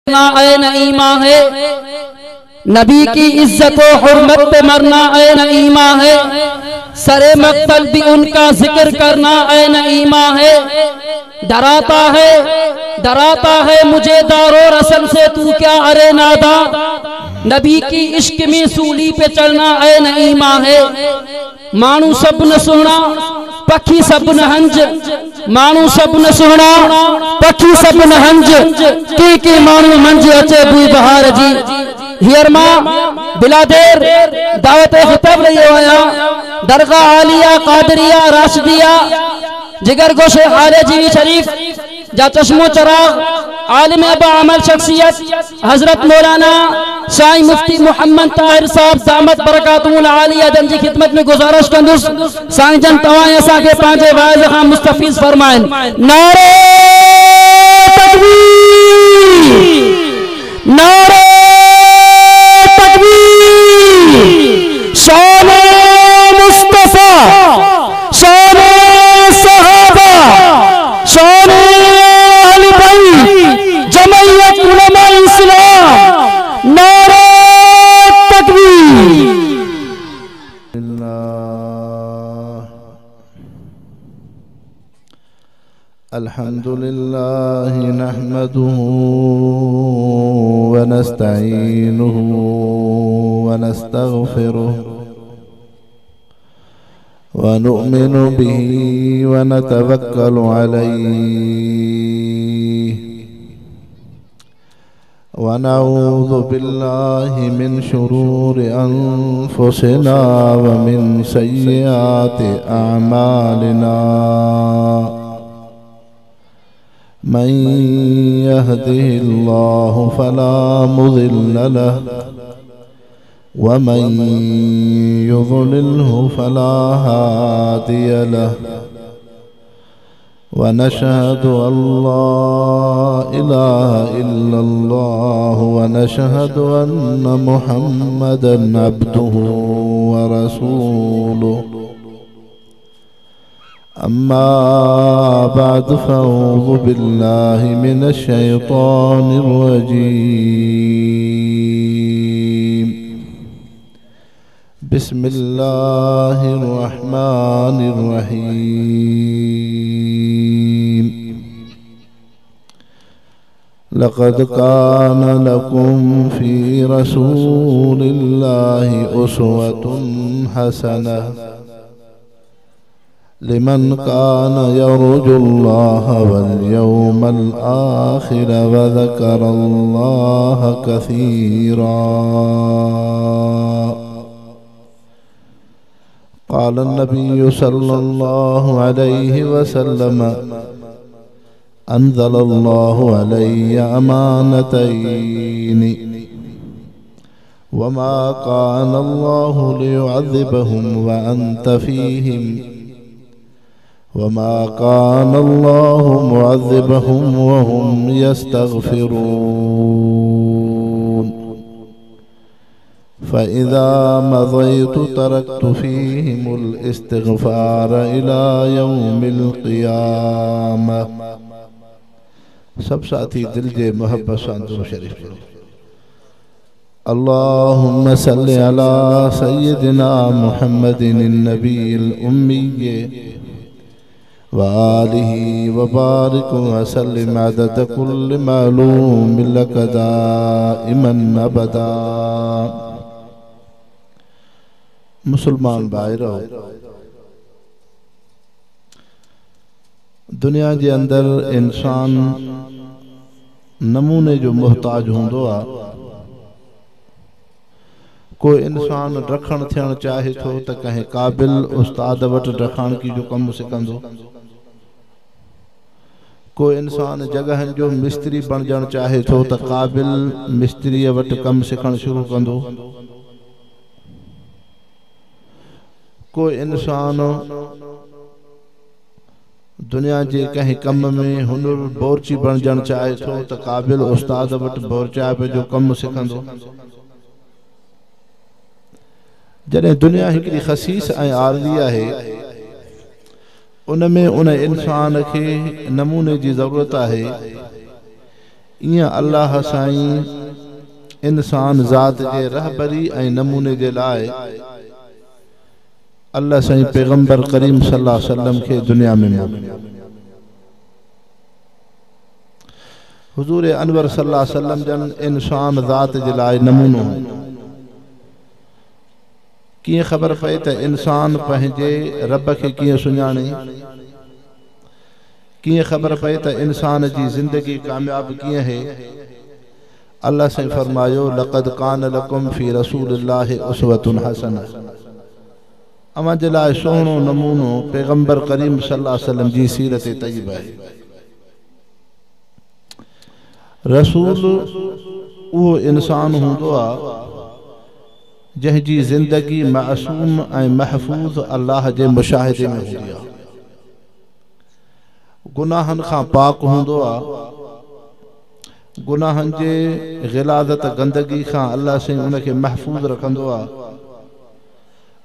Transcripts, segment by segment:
N ईमा है, नबी की इज्जत व हुर्मत पे मरना ऐन ईमा है, सरे मक्तल भी उनका जिक्र करना ऐन ईमा है। डराता है डराता है मुझे दारो रसन से तू क्या अरे नादा, नबी की इश्क में सूली पे चलना ऐन ईमा है। मानू सब न सुना पखी सब न हंज, मानू सब न सुना पखी सब न हंज, के के मानू मंज अचे बुई बहार जी। हींअर मां बिला देर दावत ख़िताब रहियो आहियां दरगाह आलिया कादरिया राशिदिया जिगर गोशे आले जीवी शरीफ जा चश्मो चराग आलिम अबा अमल शख्सियत हजरत मौलाना साईं मुफ्ती मोहम्मद ताहिर साहब दामत बरकातुल आलिया जन जी खिदमत में गुजारिश कंदुसि साईं जन तव्हां असांखे पंहिंजे वाइज़ खां मुस्तफ़ीज़ फरमाइनि। नारे तकबीर, नारे तकबीर, शान मुस्तफ़ा, शान सहाबा, शान अहल बैत, जमयत उलमा इस्लाम, नारे तकबीर। अल्हम्दुलिल्लाह नहमदुहु व नस्तईनुहु व नस्तगफिरुहु व नुअमिनु बिही व नतवक्कलु अलैहि व नऊज़ु बिल्लाहि मिन शुरूरि अनफुसिना व मिन सय्यिआति अअमालिना। मन यहदिहिल्लाहु फला मुज़िल्ल लह व मन युज़लिलहु फला हादिय लह। व नशहदु अल्ला इलाहा इल्लल्लाह व नशहदु अन्न मुहम्मदन अब्दुहु व रसूलुहु। अम्मा बाद फ़अऊज़ु बिल्लाहि मिनश शैतानिर रजीम। बिस्मिल्लाहिर रहमानिर रहीम। लक़द कान लकुम फ़ी रसूलिल्लाहि उस्वतुन हसनह लिमन कान यरजुल्लाह वल यौमल आखिर व ज़करल्लाह कसीरा। क़ाल नबी सल्लल्लाहु अलैहि वसल्लम अंज़लल्लाहु अलैया अमानतैन वमा कान अल्लाहु लियुअज़्ज़िबहुम व अंत फ़ीहिम वमा कान अल्लाहु मुअज़्ज़िबहुम वहुम यस्तगफिरून। फ़इज़ा मज़ैतु तरकतु फ़ीहिमुल इस्तिग़फ़ार इला यौमिल क़ियामह। सब साथी दिल जे मोहब्बत सां दुरूद शरीफ पढ़ो। अल्लाहुम्मा सल्लि अला सय्यिदिना मुहम्मदिन नबील उम्मी वालिही वबारिक वसल्लिम अदद कुल्लि मालूम लक दाइमन अबदा। मुसलमान भाइरो, दुनिया जे अंदर इंसान नमूने जो मोहताज हूंदो आहे। को इंसान रखण थियण चाहे थो त कंहिं क़ाबिल उस्ताद वटि रखाणकी जो कमु सिखंदो। को इंसान जॻहनि जो मिस्त्री बणिजणु चाहे थो त क़ाबिल मिस्त्रीअ वटि कमु सिखणु शुरू कंदो। को इंसान दुनिया जे कंहिं कम में हुनर बोरची बणिजणु चाहे थो त क़ाबिल उस्ताद वटि बोरचाइप जो कमु सिखंदो। जॾहिं दुनिया हिकिड़ी ख़सीस ऐं आरज़ी आहे, उन में उन इंसान खे नमूने जी ज़रूरत आहे। ईअं अलाह साईं इंसान ज़ात जे रहबरी ऐं नमूने जे लाइ अलाह साईं पैगंबर करीम सल्लल्लाहु अलैहि वसल्लम खे दुनिया में मोकिलियो। हुज़ूर अनवर सल्लल्लाहु अलैहि वसल्लम जन इंसान ज़ात जे लाइ नमूनो। कीअं ख़बर पए त इंसान पंहिंजे रब खे कीअं सुञाणे, कीअं ख़बर पए त इंसान जी ज़िंदगी कामयाब कीअं है। अल्लाह साईं फरमायो लक़द कान लकुम फ़ी रसूलिल्लाहि उस्वतुन हसना, अव्हां जे लाइ सुहिणो नमूनो पैगंबर करीम सल्लल्लाहु अलैहि वसल्लम जी सीरत तय्यबा आहे। रसूल उहो इंसान हूंदो आहे जंहिंजी ज़िंदगी मासूम ऐं महफ़ूज़ अल्लाह जे मुशाहिदे में हूंदी आहे, गुनाहनि खां पाक हूंदो आहे, गुनाहनि जे ग़िलाज़त गंदगी खां अल्लाह साईं उनखे महफ़ूज़ रखंदो आहे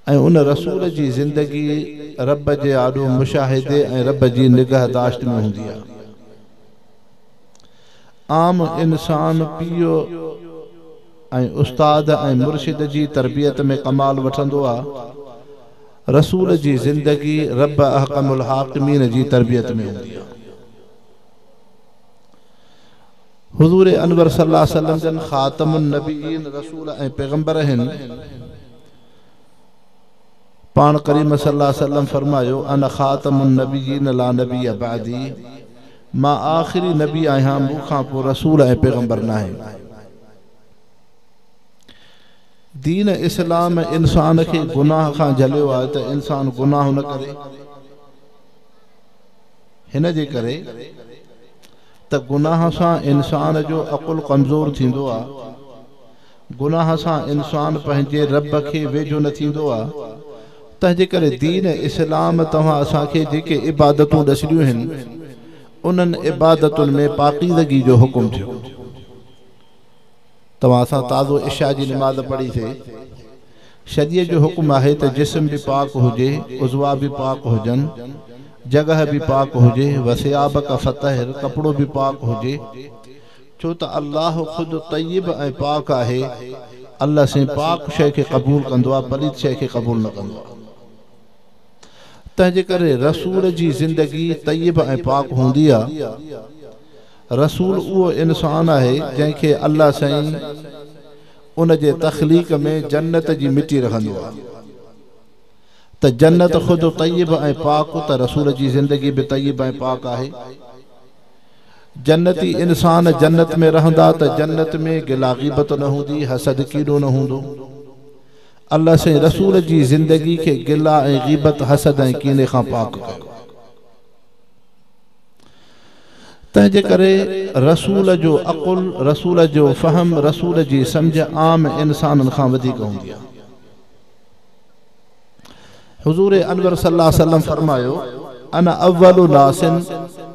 ऐं उन रसूल जी ज़िंदगी रब जे आॾो मुशाहिदे ऐं रब जी निगहदाश्त में हूंदी आहे। आम इंसान पीउ ऐं उस्ताद ऐं मुर्शिद जी तरबियत में कमाल वठंदो आहे, रसूल जी ज़िंदगी रब अहकमुल हाकिमीन जी तरबियत में हूंदी आहे। हुज़ूर अनवर सल्लल्लाहु अलैहि वसल्लम जन ख़ातमुन नबीयीन रसूल ऐं पैगंबर आहिनि। पाण करीम सल्लल्लाहु अलैहि वसल्लम फरमायो अना ख़ातमुन नबीयीन ला नबी बादी, मां आख़िरी नबी आहियां, मूंखां पोइ रसूल ऐं पैगंबर न आहिनि। दीन इस्लाम इंसान खे गुनाह खां झलियो आहे त इंसान गुनाह न करे, हिन जे करे त गुनाह सां इंसान जो अकुल कमज़ोर थींदो आहे, गुनाह सां इंसान पंहिंजे रब खे वेझो न थींदो आहे। तंहिंजे करे दीन इस्लाम तव्हां असांखे जेके इबादतूं ॾसिरियूं आहिनि उन्हनि इबादतुनि में पाकीज़गी जो हुकुम थियो। तव्हां असां ताज़ो इशा जी नमाज़ पढ़ीसीं। शरीअ जो हुकुम आहे त जिस्म बि पाक हुजे, उज़वा बि पाक हुजनि, जॻह बि पाक हुजे, वसियाब का फतहिर कपिड़ो बि पाक हुजे, छो त अल्लाह ख़ुदि तय्यब ऐं पाक आहे। अल्लाह साईं पाक शइ खे क़बूल कंदो आहे, पलीत शइ खे क़बूल न कंदो आहे। तंहिंजे करे रसूल जी ज़िंदगी तय्यब ऐं पाक हूंदी आहे। रसूल उहो इंसान आहे जंहिंखे अल्लाह साईं उन जे तख़लीक़ में जन्नत जी मिटी रखंदो आहे। त जन्नत ख़ुदि तय्यब ऐं पाक, त रसूल जी ज़िंदगी बि तय्यब ऐं पाक आहे। जन्नती इंसान जन्नत में रहंदा त जन्नत में गिला ग़ीबत न हूंदी, हसद कीनो न हूंदो। अल्लाह साईं रसूल जी ज़िंदगी खे गिला ऐं ग़ीबत, हसद ऐं कीने खां पाक कयो। तंहिंजे करे रसूल जो अकुल, रसूल जो फ़हम, रसूल जी सम्झ आम इंसाननि खां वधीक हूंदी आहे। हुज़ूर अनवर सल्लल्लाहु अलैहि वसल्लम फरमायो अना अव्वलु नासिन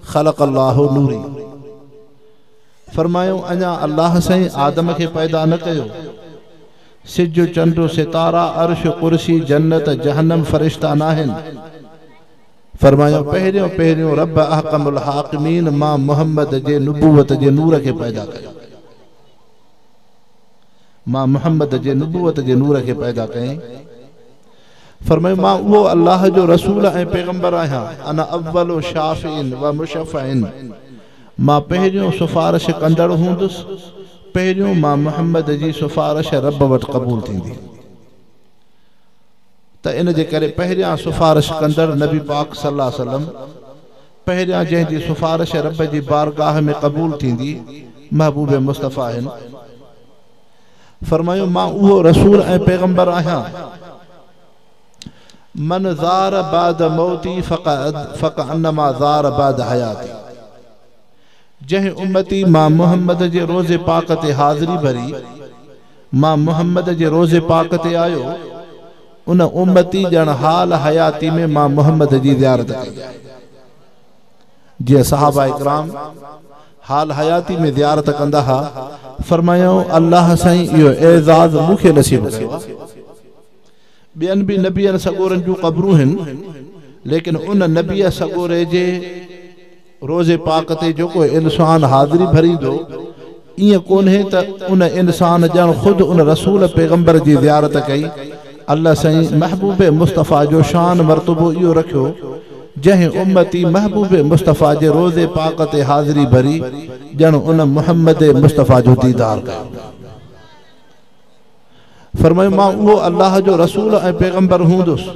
ख़लक़ अल्लाहु नूरी, फरमायो अञा अल्लाह साईं आदम खे पैदा न कयो, सिज चंड सितारा अर्श कुर्सी जन्नत जहन्नम फरिश्ता न आहिनि। फरमायो पहिरियों पहिरियों रब अहकमुल हाकिमीन मां मोहम्मद जे नबूवत जे नूर खे पैदा कयो, मां मोहम्मद जे नबूवत जे नूर खे पैदा कयईं। फरमायो मां उहो अल्लाह जो रसूल ऐं पैगंबर आहियां, अना अव्वलु शाफ़िइन व मुशफ़िइन, मां पहिरियों सिफारिश कंदड़ हूंदुसि, पहिरियों मां मोहम्मद जी सिफारिश रब वटि क़बूल थींदी। त इन जे करे पहिरियां सिफारिश कंदड़ नबी पाक सल्लल्लाहु अलैहि वसल्लम, पहिरियां जंहिंजी सिफारिश रब जी बारगाह में क़बूल थींदी महबूब मुस्तफ़ा आहिनि। फरमायो मां उहो रसूल ऐं पैगंबर आहियां, मन ज़ार बाद मौती फ़क़अन्नमा ज़ार बाद हयाती, जंहिं उम्मती मां मोहम्मद जे रोज़े पाक ते हाज़िरी भरी, मां मोहम्मद जे रोज़े पाक ते आयो, उन उम्मती ॼण हाल हयाती में मां मोहम्मद जी ज़ियारत कई आहे। जीअं सहाबा इकराम हाल हयाती में ज़ियारत कंदा हुआ, फरमायो अल्लाह साईं इहो एज़ाज़ मूंखे नसीब कयो। ॿियनि बि नबियनि सॻोरनि जूं क़बरूं आहिनि, लेकिन उन नबीअ सॻोरे जे रोज़े पाक ते जेको इंसान हाज़िरी भरींदो ईअं कोन्हे त उन इंसान ॼण ख़ुदि उन रसूल पैगंबर जी ज़ियारत कई। अल्लाह साईं महबूब मुस्तफ़ा जो शान मर्तबो इहो रखियो, जंहिं उम्मती महबूब मुस्तफ़ा जे रोज़े पाक ते हाज़िरी भरी, ॼण उन मोहम्मद मुस्तफ़ा जो दीदार कयो। फरमायो, मां उहो अल्लाह जो रसूल ऐं पैगंबर हूंदुसि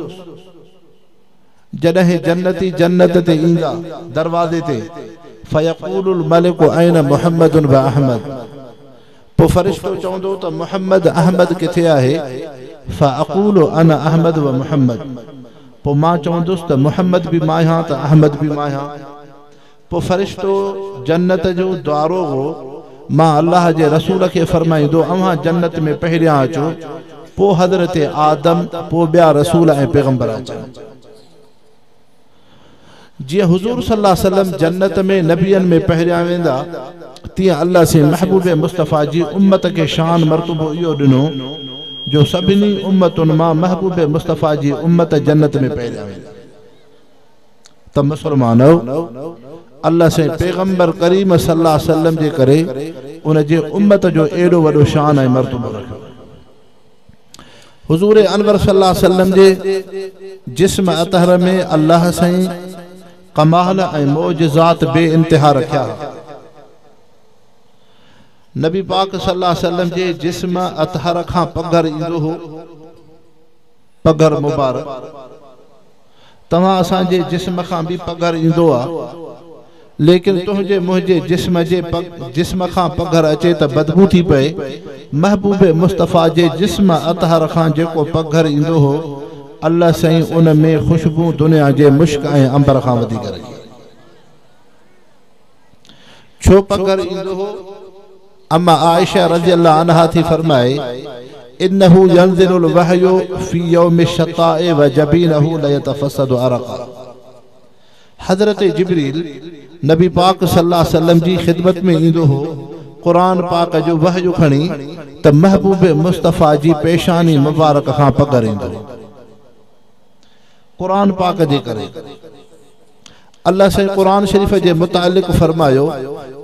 जॾहिं जन्नती जन्नत ते ईंदा दरवाज़े ते, फयक़ूलुल मलिकु ऐन मुहम्मदुन व अहमद, पोइ फरिश्तो चवंदो त मुहम्मद अहमद किथे आहे? फ़अक़ूलु अना अहमद व मुहम्मद, पोइ मां चवंदुसि त मुहम्मद बि मां आहियां त अहमद बि मां आहियां। पोइ फरिश्तो जन्नत जो द्वारो हो, मां अल्लाह जे रसूल खे फरमाईंदो अव्हां जन्नत में पहिरियां अचो, पोइ हज़रत आदम, पोइ ॿिया रसूल ऐं पैगंबर अचनि। जीअं हुज़ूर सल्लल्लाहु अलैहि वसल्लम जन्नत में नबियनि में पहिरियां वेंदा, तीअं अल्लाह साईं महबूब मुस्तफ़ा जी उम्मत खे शान मर्तबो इहो ॾिनो जो सभिनी उम्मतुनि मां महबूब मुस्तफ़ा जी उम्मत जन्नत में पहिरियां वेंदा। त मुसलमानो, अल्लाह साईं पैगंबर करीम सल्लल्लाहु अलैहि वसल्लम जे करे उन जे उम्मत जो एॾो वॾो शान ऐं मर्तबो रखियो। हुज़ूर अनवर सल्लल्लाहु अलैहि वसल्लम जे जिस्म अतहर में अल्लाह साईं कमाल ऐं मौजज़ात बे इंतिहा रखिया। नबी पाक सल्लल्लाहु अलैहि वसल्लम जे जिस्म अतहर खां पघर ईंदो हो, पघर मुबारक। तव्हां असांजे जिस्म खां बि पघर ईंदो आहे, लेकिन तुंहिंजे मुंहिंजे जिस्म जे जिस्म खां पघर अचे त बदबू थी पए। महबूब मुस्तफ़ा जे जिस्म अतहर खां जेको पघर ईंदो हो, अल्लाह साईं उन में ख़ुशबू दुनिया जे मुश्क ऐं अंबर खां वधीक रखी। छो पघर ईंदो हो? अम्मा आयशा रज़ी अल्लाह अन्हा थी फरमाए, इन्नहु यंज़िलुल वहयु फ़ी यौमि शताए व जबीनहु लयतफस्सदु अरक़ा। हज़रत जिब्रील नबी पाक सल्लल्लाहु अलैहि वसल्लम जी ख़िदमत में ईंदो हो, क़ुरान पाक जो वहयु खणी त महबूब मुस्तफ़ा जी पेशानी मुबारक खां पघर ईंदो। क़ुरान पाक जे करे अल्लाह साईं क़ुरान शरीफ़ जे मुतालिक़ फरमायो,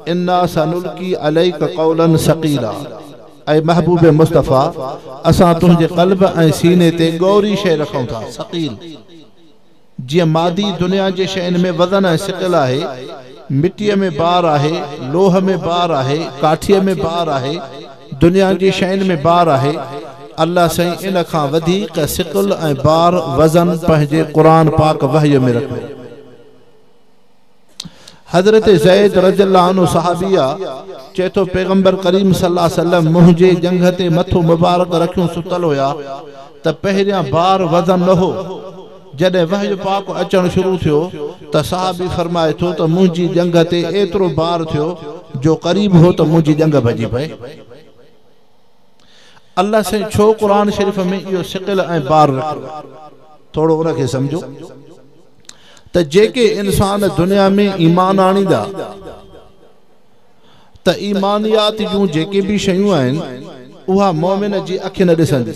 इन्ना सनुल्की अलैक क़ौलन सक़ीला। ऐ महबूब मुस्तफ़ा, असां तुंहिंजे क़ल्ब ऐं सीने ते गौरी शइ रखूं था। सक़ील जीअं मादी दुनिया जे शयुनि में वज़न ऐं सिकल आहे, मिटीअ में बार आहे, लोह में बार आहे, काठीअ में बार आहे, दुनिया जी शयुनि में बार आहे। अल्लाह साईं इन खां वधीक सिकल ऐं बार वज़न पंहिंजे क़ुरान पाक वही में रखियो। हज़रत ज़ैद रज़ियल्लाहु अन्हु सहाबिया चए थो, पैगंबर करीम सल्लल्लाहु अलैहि वसल्लम मुंहिंजे ॼंघ ते मथो मुबारक रखियो सुतल हुया त पहिरियां बार वज़न न हो। जॾहिं वही पाक अचणु शुरू थियो त सहाबी फरमाए थो त मुंहिंजी ॼंघ ते एतिरो बार थियो जो क़रीब हो त मुंहिंजी ॼंघ भॼी पए। अल्लाह साईं छो क़ुरान शरीफ़ में इहो सिकल ऐं बार रखियो? थोरो उनखे सम्झो त जेके इंसान दुनिया में ईमान आणींदा त ईमानियात जूं जेके बि शयूं आहिनि उहा मोमिन जी अखि न ॾिसंदी।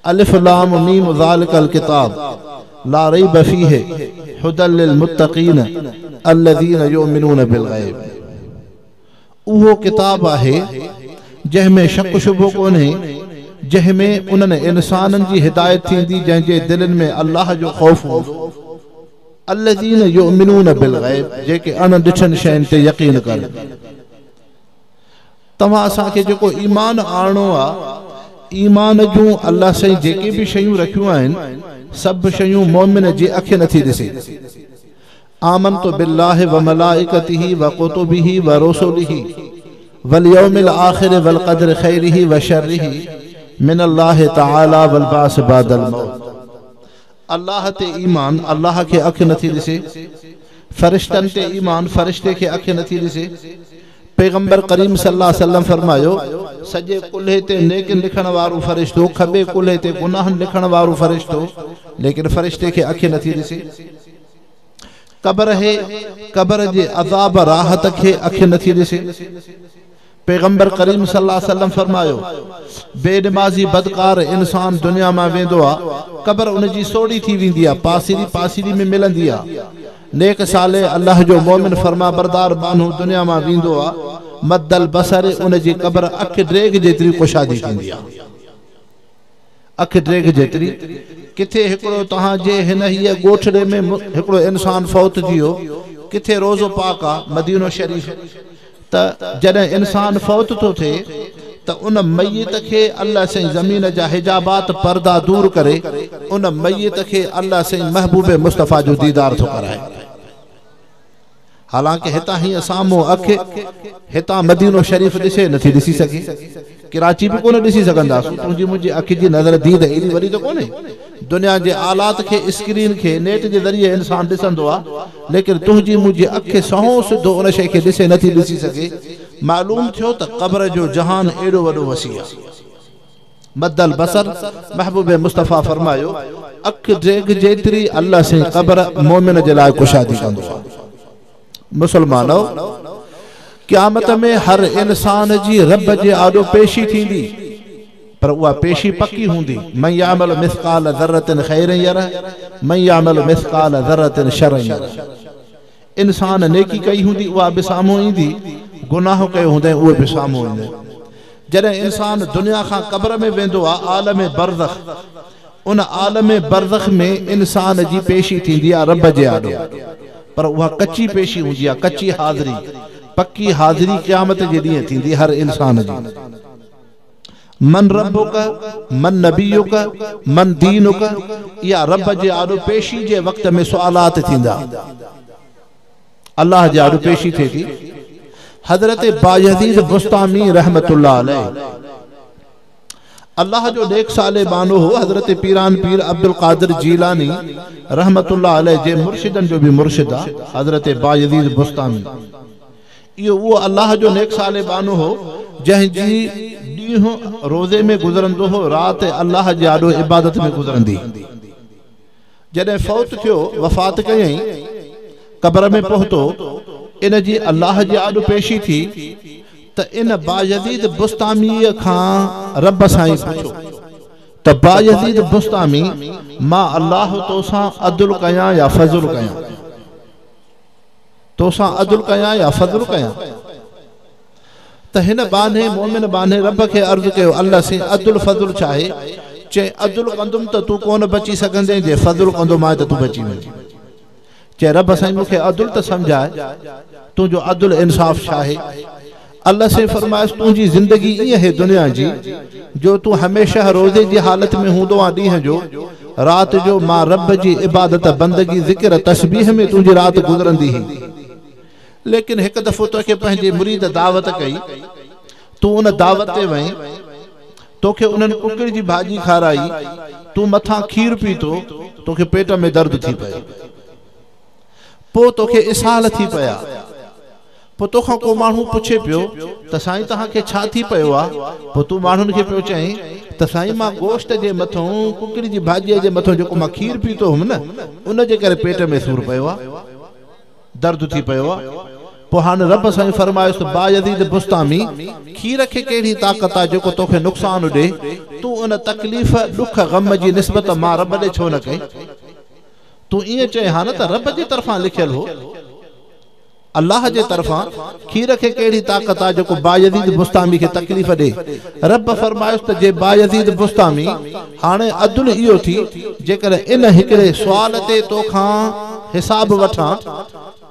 अलिफ लाम मीम ज़ालिकल किताब ला रैब फ़ीहि हुदल लिल मुत्तक़ीन अल्लज़ीना युमिनून बिल ग़ैब। उहो किताब आहे जंहिंमें शक शुबो कोन्हे, जंहिंमें उन्हनि इंसाननि जी हिदायत थींदी जंहिंजे दिलनि में अल्लाह जो ख़ौफ़ हूंदो। अल्लज़ीना युमिनून बिल ग़ैब, जेके अण ॾिठनि शयुनि ते यकीन कनि। तव्हां असांखे जेको ईमान आणणो आहे, ईमान जूं अल्लाह साईं जेके बि शयूं रखियूं आहिनि सभु शयूं मोमिन जी अखि नथी ॾिसे। आमनतु बिल्लाहि व मलाइकतिही व कुतुबिही व रुसुलिही वल यौमिल आखिर वल क़द्र खैरिही व शर्रिही मिन अल्लाह तआला वल बास बादल मौत। अल्लाह ते ईमान अल्लाह खे अखि नथी ॾिसे, फरिश्तनि ते ईमान फरिश्ते खे अखि नथी ॾिसे। पैगंबर करीम सल्लल्लाहु अलैहि वसल्लम फरमायो, सॼे कुल्हे ते नेक लिखण वारो फरिश्तो, खॿे कुल्हे ते गुनाहनि लिखण वारो फरिश्तो, लेकिन फरिश्ते खे अखि नथी ॾिसे। क़बर है, क़बर जे अज़ाब राहत खे अखि नथी ॾिसे। पैगंबर करीम सल्लल्लाहु अलैहि वसल्लम फरमायो, बेनमाज़ी बदकार इंसान दुनिया मां वेंदो आहे, क़बर उनजी सोड़ी थी वेंदी आहे, पासिरी पासिरी में मिलंदी आहे। नेक साले अल्लाह जो मोमिन फरमा बरदार बानू दुनिया मां वेंदो आहे, مد البصر उन जी क़ब्र अख ड्रेघ जेतिरी कुशादी थींदी आहे। अख ड्रेघ जेतिरी किथे हिकिड़ो तव्हांजे हिन हीअ ॻोठड़े में हिकिड़ो इंसान फौत थी वियो, किथे रोज़ो पाक आहे मदीनो शरीफ़, त जॾहिं इंसान फौत थो थिए त उन मैत खे अल्लाह साईं ज़मीन जा हिजाबात पर्दा दूर करे उन मैत खे अल्लाह साईं महबूब मुस्तफ़ा जो दीदार थो कराए। हालांकि हितां हीअं साम्हूं अख हितां मदीनो शरीफ़ ॾिसे नथी ॾिसी सघे, कराची बि कोन ॾिसी सघंदासीं। तुंहिंजी मुंहिंजी अखि जी नज़र दीद एॾी वॾी त कोन्हे। दुनिया जे आलात खे स्क्रीन खे नेट जे ज़रिए इंसान ॾिसंदो आहे, लेकिन तुंहिंजी मुंहिंजी अखि सहो सिधो उन शइ खे ॾिसे नथी ॾिसी सघे। मालूम थियो त क़ब्र जो जहान एॾो वॾो वसी आहे। मदल बसर महबूब मुस्तफ़ा फरमायो अख ड्रेघ जेतिरी अल्लाह साईं क़ब्र मोमिन जे लाइ कुशादी कंदो आहे। मुसलमानो, क़यामत में हर इंसान जी रब जे आॾो पेशी थींदी, पर उहा पेशी पकी हूंदी। मन यामल मिसकाल ज़र्रतिन ख़ैरन यरह, मन यामल मिसकाल ज़र्रतिन शर्रन यरह। इंसान नेकी कई हूंदी उहा बि साम्हूं ईंदी, गुनाह कयो हूंदई उहो बि साम्हूं ईंदो। जॾहिं इंसान दुनिया खां क़ब्र में वेंदो आहे आलम बरज़ख, उन आलम बरज़ख में इंसान जी पेशी थींदी आहे रब जे आॾो, पर उहा कच्ची पेशी हूंदी आहे, कच्ची हाज़िरी। पक्की हाज़िरी क़यामत जे ॾींहुं थींदी हर इंसान जी। मन रब्बुक मन नबियुक मन दीनुक, इहा रब जे आॾो पेशी जे वक़्त में सुवालात थींदा, अल्लाह जे आॾो पेशी थिए थी। हज़रत बायज़ीद बुस्तामी रहमतुल्लाह अलैह अल्लाह जो नेक साले बानो हो। हज़रत पीरान पीर अब्दुल कादिर जीलानी रहमतुल्लाह अलैह जे मुर्शिदनि जो बि मुर्शिद आहे हज़रत बायज़ीद बुस्तामी। इहो उहो अल्लाह जो नेक साले बानो हो जंहिंजी ॾींहुं रोज़े में गुज़रंदो हो, राति अल्लाह जे आॾो इबादत में गुज़रंदी। जॾहिं फौत थियो, वफ़ात कयईं, क़ब्र में पहुतो, इन जी अल्लाह जे आॾो पेशी थी त इन बायज़ीद बुस्तामीअ खां रब साईं पुछो त बायज़ीद बुस्तामी, मां अल्लाह तोसां अदुल कयां या फज़ुल कयां? तोसां अदुल कयां या फज़ुल कयां? त हिन बान्हे मोमिन बान्हे रब खे अर्ज़ु कयो, अल्लाह साईं अदुल फज़ुल छा आहे? चई अदुल कंदुमि त तूं कोन बची सघंदे, जे फज़ुल कंदोमांइ त तूं बची वञी। चई रब साईं मूंखे अदुल त सम्झाए, तुंहिंजो अदुल इंसाफ़ छा आहे? अल्लाह साईं फरमायुसि तुंहिंजी ज़िंदगी ईअं आहे दुनिया जी जो तूं हमेशह रोज़े जी हालत में हूंदो आहे ॾींहं जो, राति जो मां रब जी इबादत बंदगी ज़िक्र तस्बीह में तुंहिंजी राति गुज़रंदी हुई। लेकिन हिकु दफ़ो तोखे पंहिंजे मुरीद दावत कई, तूं उन दावत ते वई, तोखे उन्हनि कुकड़ जी भाॼी खाराई, तूं मथां खीर पीतो, तोखे पेट में दर्द थी पियो, पोइ तोखे इसाल थी पिया। पोइ तोखां को माण्हू पुछे पियो त साईं तव्हांखे छा थी पियो आहे? पोइ तूं माण्हुनि खे पियो चई त साईं मां गोश्त जे मथां कुकड़ी जी भाॼीअ जे मथां जेको मां खीर पीतो हुउमि न, उन जे करे पेट में सूर पियो आहे, दर्द थी पियो आहे। पोइ हाणे रब साईं फरमायुसि बायज़ीद बुस्तामी, खीर खे कहिड़ी ताक़त आहे जेको तोखे नुक़सानु ॾे? तूं उन तकलीफ़ ॾुख ग़म जी निस्बत मां रब ॾे छो न कई? तूं ईअं चए हा न त रब जे तरफ़ां लिखियलु हो, अल्लाह जे तरफ़ां खीर खे कहिड़ी ताक़त आहे जेको बायज़ीद बुस्तामी खे तकलीफ़ ॾे? रब फरमायुसि त जे बायज़ीद बुस्तामी, हाणे अदुल इहो थी जेकॾहिं इन हिकिड़े सुवाल ते तोखां हिसाब वठां,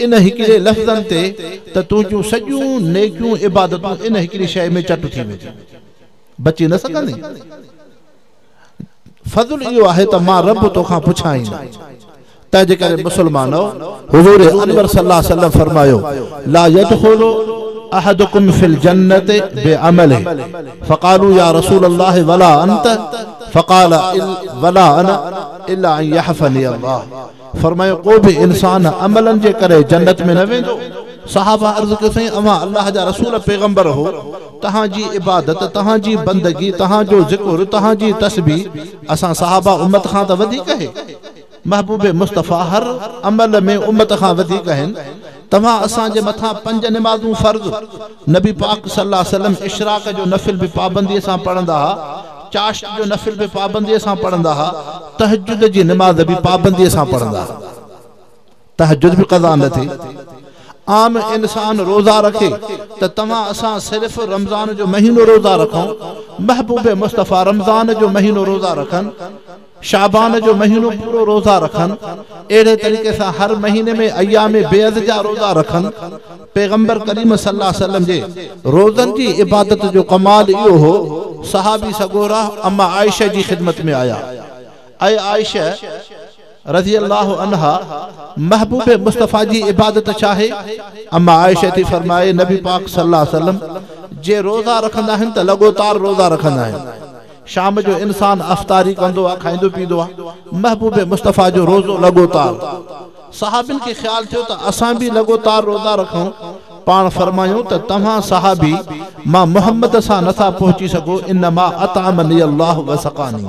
इन हिकिड़े लफ़्ज़नि ते, त तुंहिंजूं सॼियूं नेकियूं इबादतूं इन हिकिड़ी शइ में चट थी वेंदियूं, बची न सघंदी। फज़ुल इहो आहे त मां रब तोखां पुछां ई न। तंहिंजे करे मुसलमानो, हुज़ूर अनवर सल्लल्लाहु अलैहि वसल्लम फरमायो ला यदखुलु अहदुकुम फिल जन्नति बिअमलिhi फ़क़ालू या रसूल अल्लाह वला अंत फ़क़ाल वला अना इल्ला अन यहफ़नी अल्लाह। फरमायो को बि इंसान अमलनि जे करे जन्नत में न वेंदो। सहाबा अर्ज़ कयो साईं अव्हां अल्लाह जा रसूल पैगंबर हो, तव्हांजी इबादत, तव्हांजी बंदगी, तव्हांजो ज़िक्र, तव्हांजी तस्बीह असां सहाबा उम्मत खां त वधीक आहे। महबूब मुस्तफ़ा हर अमल में उम्मत खां वधीक आहिनि। तव्हां असांजे मथां पंज नमाज़ूं फ़र्ज़, नबी पाक सल्लल्लाहु अलैहि वसल्लम इशराक जो नफ़िल बि पाबंदीअ सां पढ़ंदा हुआ, चाश्त जो नफ़िल बि पाबंदीअ सां पढ़ंदा हुआ, तहज्जुद जी नमाज़ बि पाबंदीअ सां पढ़ंदा हुआ, तहज्जुद बि क़ज़ा न थी। आम इंसान रोज़ा रखे त तव्हां असां सिर्फ़ रमज़ान जो महीनो रोज़ा रखूं। महबूब मुस्तफ़ा रमज़ान जो महीनो रोज़ा रखनि, शाबान जो महीनो पूरो रोज़ा रखनि, अहिड़े तरीक़े सां हर महीने में अयाम बेअज़ जा रोज़ा रखनि। पैगंबर करीम सल्लल्लाहु अलैहि वसल्लम जे रोज़नि जी इबादत जो कमाल इहो हो, सहाबी सगोरा अम्मा आयशा जी ख़िदमत में आया। ऐ आयशा रज़ी अल्लाह अन्हा, महबूब मुस्तफ़ा जी इबादत छा आहे? अम्मा आयशा थी फरमाए, नबी पाक सल्लल्लाहु अलैहि वसल्लम जे रोज़ा रखंदा आहिनि त लगातार रोज़ा रखंदा आहिनि। शाम जो इंसान अफ़तारी कंदो आहे, खाईंदो पींदो आहे, महबूब मुस्तफ़ा जो रोज़ो लगातार। सहाबिन खे ख़्याल थियो त असां बि लगातार रोज़ा रखूं। पाण फरमायूं त तव्हां सहाबी मां मोहम्मद सां नथा पहुची सघो, इन्नमा अतामनी अल्लाह व सकानी,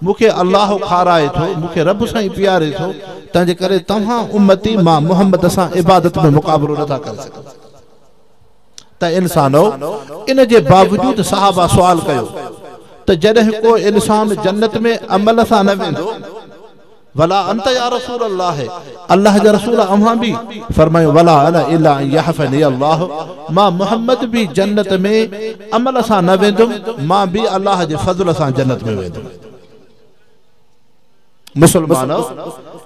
मूंखे अल्लाह खाराए थो, मूंखे रब साईं पीआरे थो, तंहिंजे करे तव्हां उम्मती मां मोहम्मद सां इबादत में मुक़ाबिलो नथा करे सघो। त इंसानो, इन जे बावजूद सहाबा सुवाल कयो त जॾहिं को इंसान जन्नत में अमल सां न वेंदो, वला अंत या रसूल अल्लाह, अल्लाह जा रसूल अव्हां बि फरमायो, वला अना इल्ला यहफनी अल्लाह, मां मोहम्मद बि जन्नत में अमल सां न वेंदुमि, मां बि अल्लाह जे फज़ल सां जन्नत में वेंदुमि। मुसलमानो,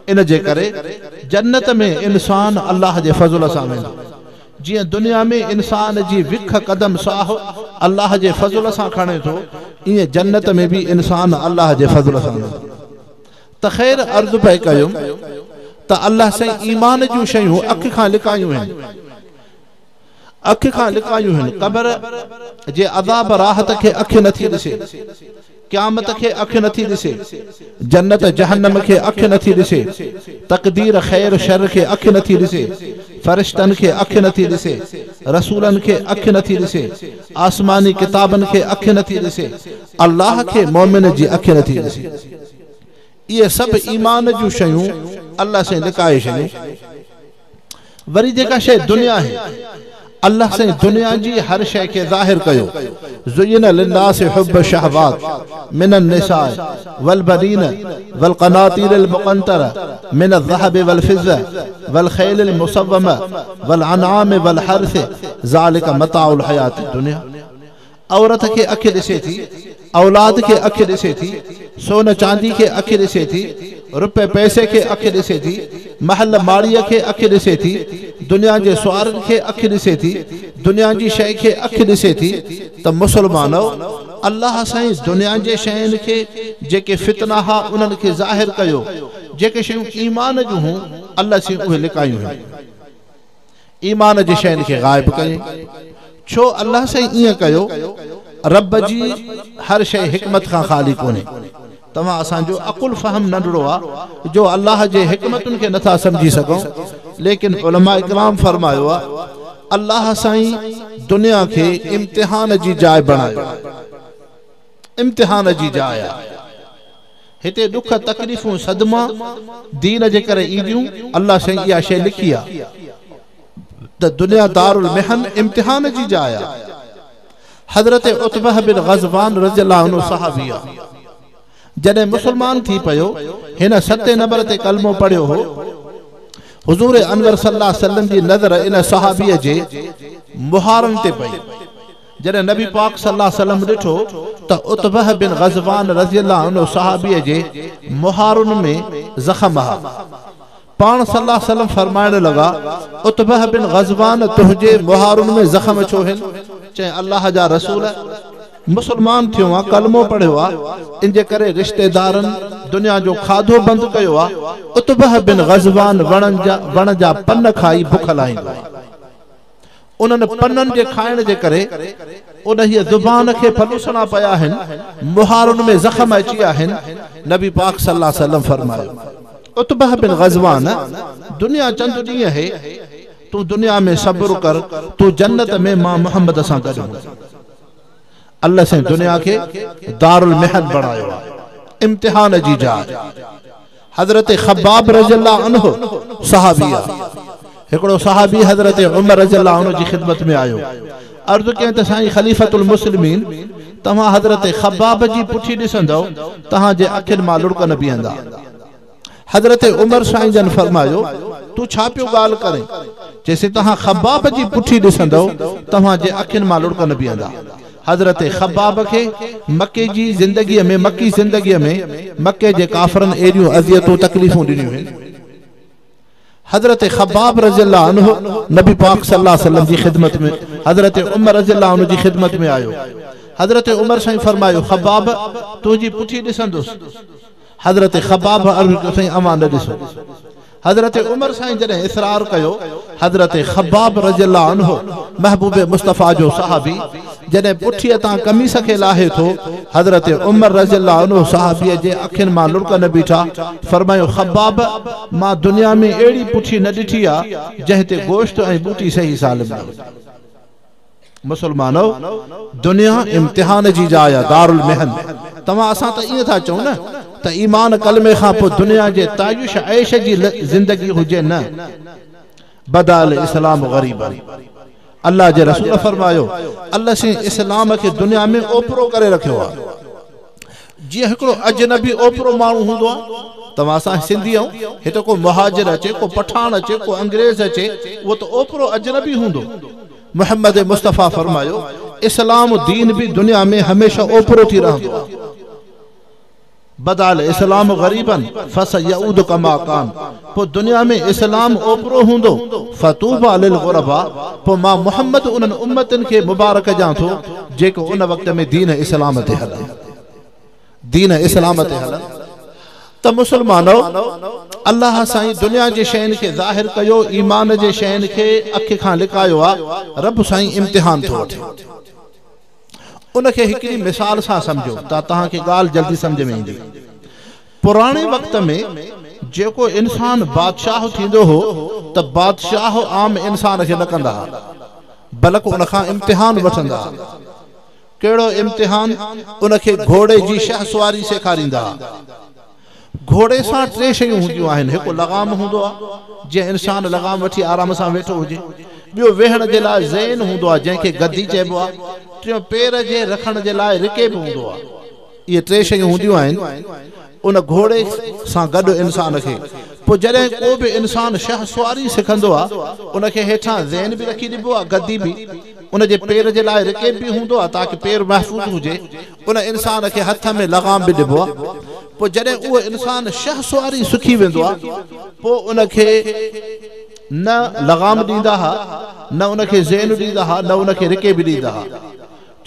इन जे करे जन्नत में इंसान अल्लाह जे फज़ल सां वेंदो। जीअं दुनिया में इंसान जी विख कदम साह अल्लाह जे फज़ल सां खणे थो, ईअं जन्नत में बि इंसान अल्लाह जे फज़ल सां वेंदो। त ख़ैर अर्ज़ पए कयुमि त अल्लाह साईं ईमान जूं शयूं अखि खां लिकायूं आहिनि, अखि खां लिकायूं आहिनि। क़बर जे अज़ाब राहत खे अखि नथी ॾिसे, क़यामत खे अखि नथी ॾिसे, जन्नत जहन्नम खे अखि नथी ॾिसे, तक़दीर ख़ैर शर खे अखि नथी ॾिसे, फ़रिश्तनि खे अखि नथी ॾिसे, रसूलनि खे अखि नथी ॾिसे, आसमानी किताबनि खे अखि नथी ॾिसे, अल्लाह खे मोमिन जी अखि नथी ॾिसे। इहे सभु ईमान जूं शयूं अल्लाह साईं लिकाए छॾियूं। वरी जेका शइ दुनिया आहे, अल्लाह साईं दुनिया जी हर शइ खे ज़ाहिर कयो। ज़ुय्यिन लिन्नास हुब्ब शहवात मिन अन्निसा वल बनीन वल क़नातीर अल मुक़ंतरा मिन अज़-ज़हब वल फ़िज़्ज़ा वल ख़ैल अल मुसव्वमा वल अनआम वल हर्स ज़ालिक मताउल हयात दुनिया। औरत खे अखि ॾिसे थी, औलाद खे अखि ॾिसे थी, सोन चांदी खे अखि ॾिसे थी, रुपए पैसे खे अखि ॾिसे थी, महल माड़ीअ खे अखि ॾिसे थी, दुनिया जे सुआरनि खे अखि ॾिसे थी, दुनिया जी शइ खे अखि ॾिसे थी। त मुसलमानो, अल्लाह साईं दुनिया जे शयुनि खे जेके फितना हा उन्हनि खे ज़ाहिर कयो, जेके शयूं ईमान जूं हुयूं अल्लाह साईं उहे लिकायूं आहिनि, ईमान जे शयुनि खे ग़ाइब कयईं। छो अल्लाह साईं ईअं कयो? रब जी हर शइ हिकमत खां ख़ाली कोन्हे। तव्हां असांजो अकुल फ़हम नंढड़ो आहे जो अल्लाह जे हिकमतुनि खे नथा सम्झी सघूं, लेकिन उलमा इकराम फरमायो आहे अल्लाह साईं दुनिया खे इम्तिहान जी जाइ बणायो, इम्तिहान जी जाइ आहे। हिते ॾुख तकलीफ़ूं सदमा दीन जे करे ईंदियूं, अल्लाह साईं इहा शइ लिखी आहे त दुनिया दारुल मिहन इम्तिहान जी जाइ आहे। हज़रत उतबह बिन ग़ज़वान रज़ी अल्लाह अन्हु सहाबी आहे, जॾहिं मुसलमान थी पियो, हिन 7 नंबर ते कलमो पढ़ियो हो। हुज़ूर अनवर सल्लल्लाहु अलैहि वसल्लम जी नज़र इन सहाबीअ जे मुहारनि ते पई। जॾहिं नबी पाक सल्लल्लाहु अलैहि वसल्लम ॾिठो त उतबह बिन ग़ज़वान रज़ी अल्लाह अन्हु सहाबीअ जे मुहारुनि में ज़ख़म हा। पाण सल्लल्लाहु अलैहि वसल्लम फरमाइण लॻा, उतबह बिन ग़ज़वान तुंहिंजे मुहारुनि में ज़ख़म छो आहिनि? चए अल्लाह जा रसूल, मुसलमान थियो आहे, कलमो पढ़ियो आहे, इन जे करे रिश्तेदारनि दुनिया जो खाधो बंदि कयो आहे। उतबह बिन ग़ज़वान वण जा पन खाई बुख लाहींदो आहे। उन्हनि पननि जे खाइण जे करे उन ज़ुबान खे फलूसणा पिया आहिनि, मुहारुनि में ज़ख़म अची विया आहिनि। नबी पाक सल्लल्लाहु अलैहि वसल्लम फरमायो, उतबह बिन ग़ज़वान, दुनिया चंद ॾींहं है, तूं दुनिया में सब्र कर, तूं जन्नत में मां मोहम्मद सां गॾु हूंदो। अल्लाह साईं दुनिया खे दारुल मिहन बणायो आहे, इम्तिहान जी जाइ। हज़रत खब्बाब रज़ी अल्लाह अन्हु सहाबी आहे, हिकिड़ो सहाबी हज़रत उमर रज़ी अल्लाह अन्हु जी ख़िदमत में आयो, अर्ज़ कयईं त साईं ख़लीफ़तुल मुस्लिमीन, तव्हां हज़रत खब्बाब जी पुठी ॾिसंदव तव्हांजे अखियुनि मां लुड़क न बीहंदा। हज़रत उमर साईं जन फरमायो, तूं छा पियो ॻाल्हि करें? चयोसीं तव्हां ख़बाब जी पुठी ॾिसंदव तव्हांजे अखियुनि मां लुड़क न बीहंदा। हज़रत ख़बाब खे मक्के जी ज़िंदगीअ में मक्की ज़िंदगीअ में मक्के जे काफ़रनि एॾियूं अज़ियतूं तकलीफ़ूं ॾिनियूं आहिनि। हज़रत ख़बाब रज़ी अल्लाह अन्हु नबी पाक सल्लल्लाहु अलैहि वसल्लम जी ख़िदमत में हज़रत उमर रज़ी अल्लाह अन्हु जी ख़िदमत में आयो। हज़रत उमर साईं फरमायो ख़बाब तुंहिंजी पुठी ॾिसंदुसि। हज़रत ख़बाब अर्ज़ कयो साईं अवां न ॾिसो। हज़रत उमर साईं जॾहिं इसरार कयो हज़रत ख़बाब रज़ी अल्लाह अन्हु महबूब मुस्तफ़ा जो सहाबी जॾहिं पुठीअ तां कमीस खे लाहे थो हज़रत उमर रज़ी अल्लाह अन्हु सहाबीअ जे अखियुनि मां लुड़क न बीठा। फरमायो ख़बाब मां दुनिया में अहिड़ी पुठी न ॾिठी आहे जंहिं ते गोश्त ऐं बूटी सही सालिम न हुजे। मुसलमानो दुनिया इम्तिहान जी जाइ आहे, दारुल मेहन। तव्हां असां त ईअं था चऊं न त ईमान कलमे खां पोइ दुनिया जे तायुश ऐश जी ज़िंदगी हुजे न। बदाल इस्लाम ग़रीब। अल्लाह जे रसूल फरमायो अल्लाह से इस्लाम खे दुनिया में ओपरो करे रखियो आहे। जीअं हिकिड़ो अजनबी ओपरो माण्हू हूंदो आहे, तव्हां असां सिंधी आहियूं, हिते को मुहाजिर अचे को पठान अचे को अंग्रेज़ अचे उहो त ओपरो अजनबी हूंदो। मोहम्मद मुस्तफ़ा फरमायो इस्लाम दीन बि दुनिया में हमेशह ओपरो थी रहंदो आहे। बदाल इस्लाम ग़रीबन फसयऊद कमा कान। पोइ दुनिया में इस्लाम ओपरो हूंदो। फतूबा लिल ग़ुरबा। पोइ मां मोहम्मद उन्हनि उम्मतनि खे मुबारक ॾियां थो जेको उन वक़्त में दीन इस्लाम ते हलनि, दीन इस्लाम ते हलनि। त मुसलमानो अल्लाह साईं दुनिया जे शयुनि खे ज़ाहिर कयो, ईमान जे शयुनि खे अखि खां लिकायो आहे। रब साईं इम्तिहान थो वठे। उनखे हिकिड़ी मिसाल सां सम्झो त तव्हांखे ॻाल्हि जल्दी सम्झ में ईंदी। पुराणे वक़्त में जेको इंसान बादशाह थींदो हो त बादशाह आम इंसान खे न कंदा हुआ, बल्कि उनखां इम्तिहान वठंदा हुआ। कहिड़ो इम्तिहान? उनखे घोड़े जी शहसवारी सेखारींदा हुआ। घोड़े सां टे शयूं हूंदियूं आहिनि। हिकु लगाम हूंदो आहे जीअं इंसान लगाम वठी आराम सां वेठो हुजे, ॿियो वेहण जे लाइ ज़ैन हूंदो आहे जंहिंखे गदी चइबो आहे, टियों पेर जे रखण जे लाइ रिकेब हूंदो आहे। इहे टे शयूं हूंदियूं आहिनि उन घोड़े सां गॾु इंसान खे। पोइ जॾहिं को बि इंसान शहसवारी सिखंदो आहे उनखे हेठां ज़ैन बि रखी ॾिबो आहे, गदी बि, उनजे पेर जे लाइ रिकेब बि हूंदो आहे ताकि पेर महफ़ूज़ हुजे। उन इंसान खे हथ में लगाम बि ॾिबो आहे। पोइ जॾहिं उहो इंसान शहसवारी सिखी वेंदो आहे पोइ उनखे न लगाम ॾींदा हुआ, न उनखे ज़ैन ॾींदा हुआ, न उनखे रिकेब ॾींदा हुआ।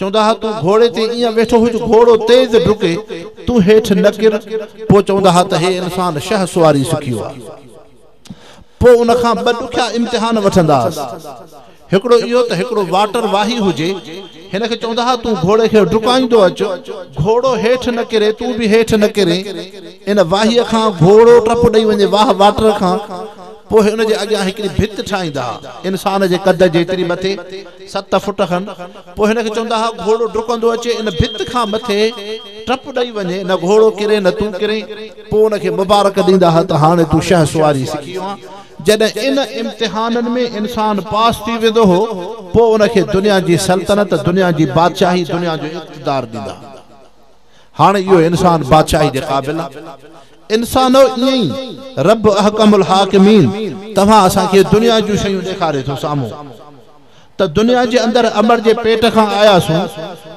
चवंदा हुआ तूं घोड़े ते ईअं वेठो हुज घोड़ो तेज़ डुके, तूं हेठि न किर। पोइ चवंदा हुआ त हे इंसान शहसवारी सिखी वियो आहे। पोइ उनखां ॿ ॾुखिया इम्तिहान वठंदा हुआसि। हिकिड़ो इहो त हिकिड़ो वाटर वाही हुजे, हिनखे चवंदा हुआ तूं घोड़े खे डुकाईंदो अच, घोड़ो हेठि न किरे, तूं बि हेठि न किरे। इन वाहीअ खां घोड़ो टप ॾेई वञे वाह वाटर खां। पोइ हुनजे अॻियां हिकिड़ी भित ठाहींदा हुआ इंसान जे कद जेतिरी मथे 7 फुट खनि। पोइ हिनखे चवंदा हुआ घोड़ो डुकंदो अचे, इन भित खां मथे टप ॾेई वञे, न घोड़ो किरे न तूं किरे। पोइ हुनखे मुबारक ॾींदा हुआ त हाणे तूं शहसवारी सिखी वियो आहीं। जॾहिं इन इम्तिहाननि में इंसान पास थी वेंदो हो पोइ उनखे दुनिया जी सल्तनत, दुनिया जी बादशाही, दुनिया जो इक़्तिदार ॾींदा। हाणे इहो इंसान बादशाही जे क़ाबिल आहे। इंसानो ईअं ई रब अहकमुल हाकिमीन तव्हां असांखे दुनिया जूं शयूं ॾेखारे थो साम्हूं। त दुनिया जे अंदरि अमर जे पेट खां आयासीं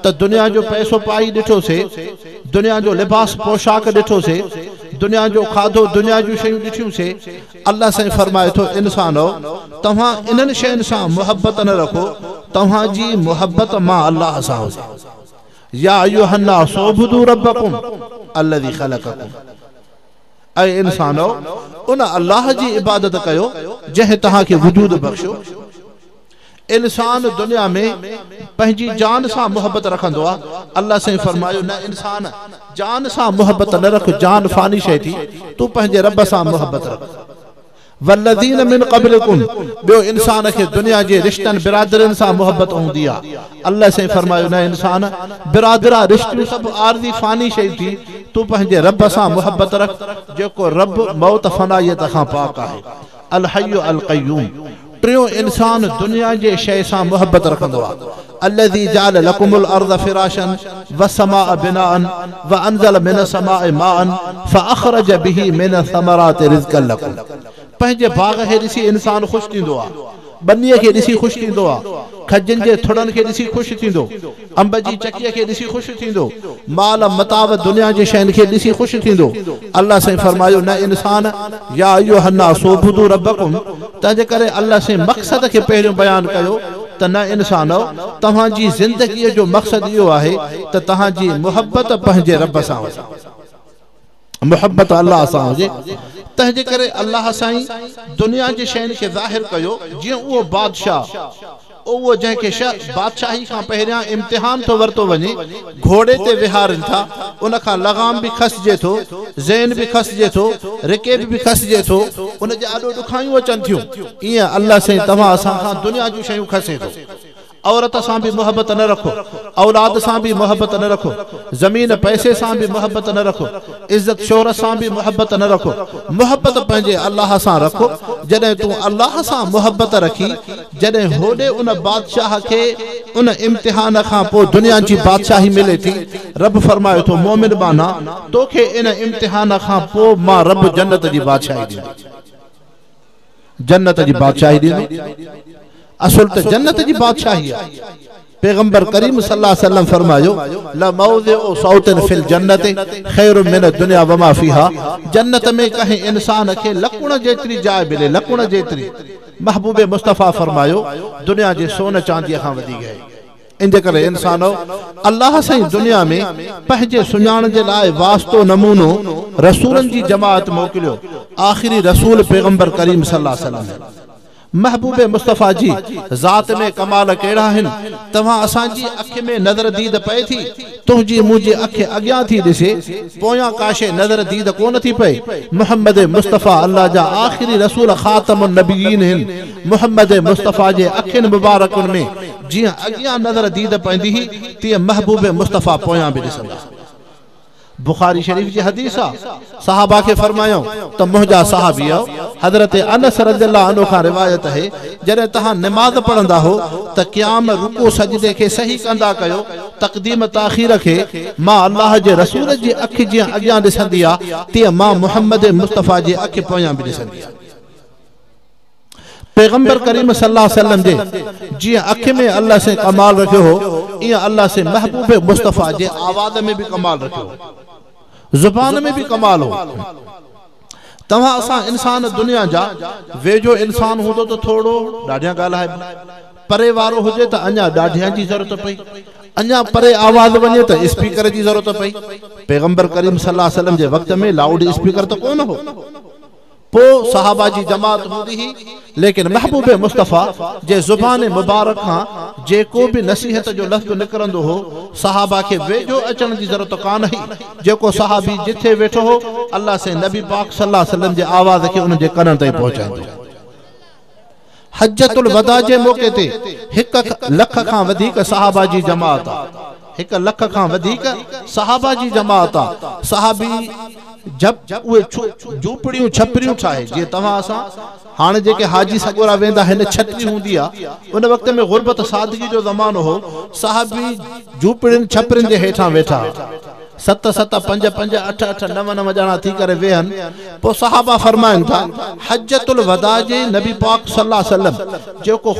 त दुनिया जो पैसो पाई ॾिठोसीं, दुनिया जो लिबास पोशाक ॾिठोसीं, दुनिया जो खाधो, दुनिया जूं शयूं ॾिठियूंसीं। अल्लाह साईं फरमाए थो इंसानो तव्हां इन्हनि शयुनि सां मुहबत न रखो, तव्हांजी मुहबत मां अल्लाह सां हुजे। या अय्युहन्नास उबुदू रब्बकुम अल्लज़ी खलक़कुम। ऐं इंसानो उन अल्लाह जी इबादत कयो जंहिं तव्हांखे वजूद बख़्शियो। इंसान दुनिया में पंहिंजी जान सां मुहबत रखंदो आहे। अल्लाह साईं फरमायो न इंसान जान सां मुहबत न रख, जान फ़ानी शइ थी, तूं पंहिंजे रब सां मुहबत रख। वल्लज़ीन मिन क़ब्लिकुम। ॿियो इंसान खे दुनिया जे रिश्तनि बिरादरनि सां मुहबत हूंदी आहे। अल्लाह साईं फरमायो न इंसान बिरादरा रिश्तियूं सभु आरज़ी फ़ानी शइ थी, तूं पंहिंजे रब सां मुहबत रख जेको रब मौत फ़नाइयत खां पाक आहे, अल हय्यु अल क़य्यूम। टियों इंसान दुनिया जे शइ सां मुहबत रखंदो आहे। अल्लज़ी जअल लकुमुल अर्ज़ फ़िराशन वस्समाअ बिनाअन व अंज़ल मिनस समाइ माअन फ़अख़रज बिही मिनस समराति रिज़्क़न लकुम। पंहिंजे बाग़ खे ॾिसी इंसान ख़ुशि थींदो आहे। ॿनीअ खे ॾिसी ख़ुशि थींदो आहे, खजनि जे थुड़नि खे ॾिसी ख़ुशि थींदो, अंब जी चकीअ खे ॾिसी ख़ुशि थींदो, माल मताव दुनिया जे शयुनि खे ॾिसी ख़ुशि थींदो। अलाह साईं फरमायो न इंसान, या अय्युहन्नास उबुदू रब्बकुम। तंहिंजे करे अलाह साईं मक़सद खे पहिरियों बयानु कयो त न इंसानो, तव्हांजी ज़िंदगीअ जो मक़सदु इहो आहे त तव्हांजी मुहबत पंहिंजे रब सां हुजे, मुहबत अलाह सां हुजे। तंहिंजे करे अलाह साईं दुनिया जे शयुनि खे ज़ाहिर कयो, जीअं उहो बादशाह, उहो जंहिंखे बादशाही खां पहिरियां इम्तिहान थो वरितो वञे, घोड़े ते विहारनि था, उन खां लगाम बि खसिजे थो, ज़ैन बि खसिजे थो, रिकेब बि खसिजे थो, उनजे आॾो ॾुखायूं अचनि थियूं। ईअं अलाह साईं तव्हां असां खां दुनिया जूं शयूं खसे थो। औरत सां बि मुहबत न रखो, औलाद सां बि मुहबत न रखो, ज़मीन पैसे सां बि मुहबत न रखो, इज़त शोहरत सां बि मुहबत न रखो, मुहबत पंहिंजे अलाह सां रखो। जॾहिं तूं अलाह सां मुहबत रखी, जॾहिं होॾे उन बादशाह खे उन इम्तिहान खां पोइ दुनिया जी बादशाही मिले थी, रब फरमाए थो मोमिन बाना, तोखे इन इम्तिहान खां पोइ मां रब जन्नत जी बादशाही ॾींदो, जन्नत जी बादशाही ॾींदो। असुल त जन्नत जी बादशाही आहे। पैगंबर करीम सल्लल्लाहु अलैहि वसल्लम फरमायो लमौज़िउ सौतिन फिल जन्नत खैर मिन दुनिया वमा फीहा। जन्नत में कंहिं इंसान खे लकुण जेतिरी जाइ मिले, लकुण जेतिरी। महबूब मुस्तफ़ा फरमायो दुनिया जे सोन चांदीअ खां वधीक आहे। इन जे करे इंसानो, अलाह साईं दुनिया में पंहिंजे सुञाण जे लाइ वास्तो नमूनो रसूलनि जी जमाअत मोकिलियो। आख़िरी रसूल पैगंबर करीम सल्लल्लाहु अलैहि वसल्लम। महबूब मुस्तफ़ा जी ज़ात में कमाल कहिड़ा आहिनि, तव्हां असांजी अखि में नज़र दीद पए थी, तुंहिंजी मुंहिंजी अखि अॻियां थी ॾिसे, पोयां का शइ नज़र दीद कोन थी पए। मोहम्मद मुस्तफ़ा अलाह जा आख़िरी रसूल ख़ातमुन नबीयीन आहिनि। मोहम्मद मुस्तफ़ा जे अखियुनि मुबारकुनि में जीअं अॻियां नज़र दीद पवंदी हुई, तीअं महबूब मुस्तफ़ा पोयां बि ॾिसंदा। बुखारी शरीफ जी हदीस आहे, सहाबा खे फरमायो त मुंहिंजा सहाबी हज़रत अनस रज़ियल्लाहु अन्हु खां रिवायत आहे, जॾहिं तव्हां नमाज़ पढ़ंदा हो त क़याम रुकू सजदे खे सही कंदा कयो, तक़दीम ताख़ीर खे। मां अलाह जे रसूल जी अखि जीअं अॻियां ॾिसंदी आहे, तीअं मां मोहम्मद मुस्तफ़ा जी अखि पोयां बि ॾिसंदी आहे। पैगंबर करीम सल्लल्लाहु अलैहि वसल्लम जे जीअं अखि में अलाह साईं कमाल रखियो हो, ईअं अलाह साईं महबूब मुस्तफ़ा जे आवाज़ में बि कमाल रखियो हो, ज़ुबान में बि कमाल हो। तव्हां असां इंसान दुनिया जा, वेझो इंसान हूंदो त थोरो ॾाढियां ॻाल्हाए, परे वारो हुजे त अञा ॾाढियां जी ज़रूरत पई, अञा परे आवाज़ वञे त स्पीकर जी ज़रूरत पई। पैगंबर करीम सल्लल्लाहु अलैहि वसल्लम जे वक़्त में लाउड स्पीकर त कोन हो, पोइ सहाबा जी जमात हूंदी हुई, लेकिन महबूब मुस्तफ़ा जे ज़ुबान मुबारक खां जेको बि नसीहत जो लफ़्ज़ निकिरंदो हो, सहाबा खे वेझो अचण जी ज़रूरत कान हुई। जेको सहाबी जिथे वेठो हो, अलाह साईं नबी पाक सल्लल्लाहु अलैहि वसल्लम जे आवाज़ खे उन जे कननि ताईं पहुचाईंदो। हज्जतुल वदा जे मौक़े ते 1 लख खां वधीक सहाबा जी जमात आहे, 1 लख खां वधीक सहाबा जी जमात आहे। सहाबी जब उहे झूपड़ियूं छपरियूं ठाहे, जीअं तव्हां असां हाणे जेके हाजी सॻोरा वेंदा आहिनि छतरी हूंदी आहे, उन वक़्त में ग़ुरबत सादगी जो ज़मानो हो, साहबी झूपड़ियुनि छपरियुनि जे हेठां वेठा, 7 7 5 5 8 8 9 9 ॼणा थी करे वेहनि। पोइ सहाबा फरमाइनि था हज्जतुल वदा जे नबी पाक सल्लल्लाहु अलैहि वसल्लम जेको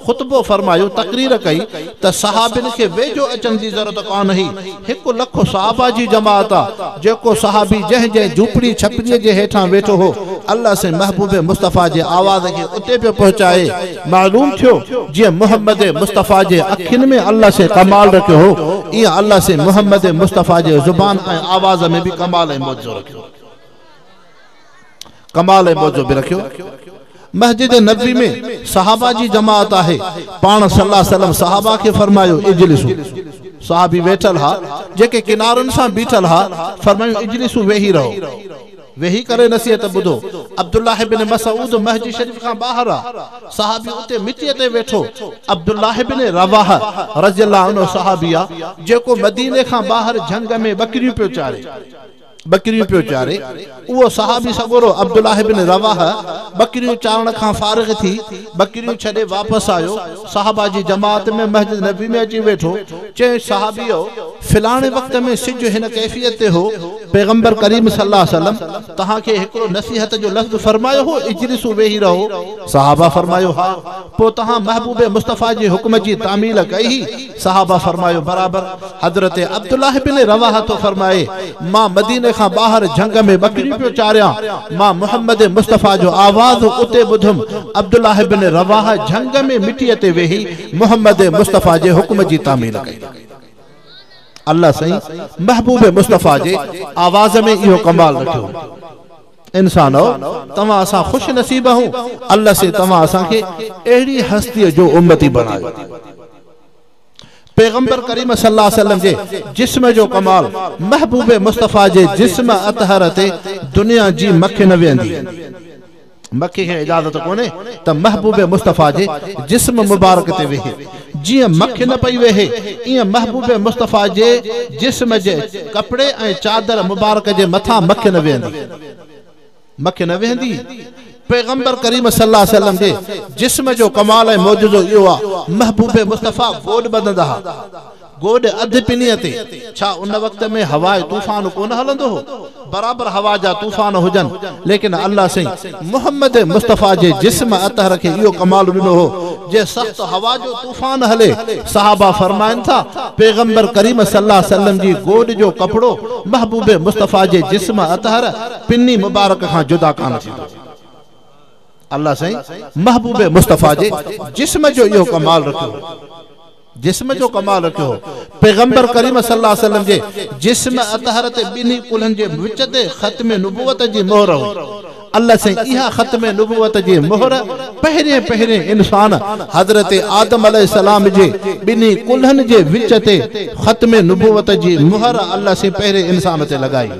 ख़ुतबो फरमायो, तकरीर कई, त सहाबिन खे वेझो अचण जी ज़रूरत कान हुई। 1 लख सहाबा जी जमात आहे, जेको सहाबी जंहिं जंहिं झूपड़ी छपरीअ जे हेठां वेठो हो, अलाह साईं महबूब मुस्तफ़ा जे आवाज़ खे उते पियो पहुचाए। मालूम थियो जीअं मोहम्मद मुस्तफ़ा जे अखियुनि में अलाह साईं कमाल रखियो हो, ईअं अलाह साईं मोहम्मद मुस्तफ़ा जे ज़ुबान ऐं आवाज़ में बि कमाल ऐं मौजो रखियो, कमाल ऐं मौजो बि रखियो। मस्जिद नबी में सहाबा जी जमात आहे, पाण सल्लल्लाहु अलैहि वसल्लम सहाबा खे फरमायो इजलिसू, सहाबी वेठल हा, जेके किनारनि सां बीठल हा, फरमायो इजलिसू वेही रहो, वेही करे नसीहत ॿुधो। अब्दुल्लाह बिन मसऊद मस्जिद शरीफ खां ॿाहिरि आहे, सहाबी उते मिटीअ ते वेठो। अब्दुल्लाह बिन रवाह रज़ियल्लाहु अन्हु सहाबी आहे, जेको मदीने खां ॿाहिरि झंग में बकरियूं पियो चारे, बकरियूं पियो चारे। उहो सहाबी सॻोरो अब्दुल्लाह बिन रवाह बकरियूं चारण खां फ़ारिग़ थी बकरियूं छॾे वापसि आयो, सहाबा जी जमात में मस्जिद नबी में अची वेठो। चई सहाबीओ, फ़िलाणे वक़्त में सिज हिन कैफ़ियत ते हो, पैगंबर करीम सल्लल्लाहु अलैहि वसल्लम तव्हांखे हिकिड़ो नसीहत जो लफ़्ज़ फरमायो हो, इजलिसू वेही रहो। सहाबा फरमायो हा। पोइ तव्हां महबूब मुस्तफ़ा जे हुक्म जी तामील कई? सहाबा फरमायो बराबर। हज़रत अब्दुल्लाह बिन रवाहा थो फरमाए, मां मदीने खां ॿाहिरि झंग में बकरियूं पियो चारियां, मां मोहम्मद मुस्तफ़ा जो आवाज़ उते ॿुधुमि। अब्दुल्लाह बिन रवाहा झंग में मिटीअ ते वेही मोहम्मद मुस्तफ़ा जे हुक्म जी तामील कई। अल्लाह साईं महबूब मुस्तफ़ा जे आवाज़ में इहो कमाल रखियो। इंसानो तव्हां असां ख़ुशि नसीब आहियूं, अल्लाह से तव्हां असांखे अहिड़ी हस्तीअ जो उम्मती बणायो। पैगंबर करीम सल्लल्लाहु अलैहि वसल्लम जे जिस्म जो कमाल, महबूब मुस्तफ़ा जे जिस्म अतहर ते दुनिया जी मख न वेंदी। मक्खी खे इजाज़त कोन्हे त महबूब मुस्तफ़ा जे जिस्म मुबारक ते वेहे। जीअं मख न पई वेहे, ईअं महबूब मुस्तफ़ा जे जिस्म जे कपिड़े ऐं चादर मुबारक जे मथां मख न वेहंदी, मख न वेहंदी। पैगंबर करीम सल्लल्लाहु अलैहि वसल्लम जे जिस्म जो कमाल ऐं मौजिज़ो इहो आहे, महबूब मुस्तफ़ा गोॾ ॿधंदा हुआ, गोॾ अधु पिनीअ ते। छा उन वक़्त में हवा तूफ़ान कोन हलंदो हो? बराबर हवा जा तूफ़ान हुजनि, लेकिन अल्लाह साईं मोहम्मद मुस्तफ़ा जे जिस्म अतहर खे इहो कमाल ॾिनो हो, जे सख़्तु हवा जो तूफ़ान हले, सहाबा फरमाइनि था पैगंबर करीम सल्लल्लाहु अलैहि वसल्लम जी गोॾ जो कपिड़ो महबूब मुस्तफ़ा जे जिस्म अतहर पिनी मुबारक खां जुदा कान थींदो। अल्लाह साईं महबूब मुस्तफ़ा जे जिस्म जो इहो कमाल रखियो, जिस्म जो कमाल रखियो। पैगंबर करीम सल्लल्लाहु अलैहि वसल्लम जे जिस्म अतहर ते ॿिन्ही कुल्हनि जे विच ते ख़त्म नबूवत जी मोहर हुई। अल्लाह साईं इहा ख़त्म नबूवत जी मोहर पहिरें पहिरें इंसान हज़रत आदम अलैहिस्सलाम जे ॿिन्ही कुल्हनि जे विच ते ख़त्म नबूवत जी मोहर अल्लाह साईं पहिरें इंसान ते लॻाई।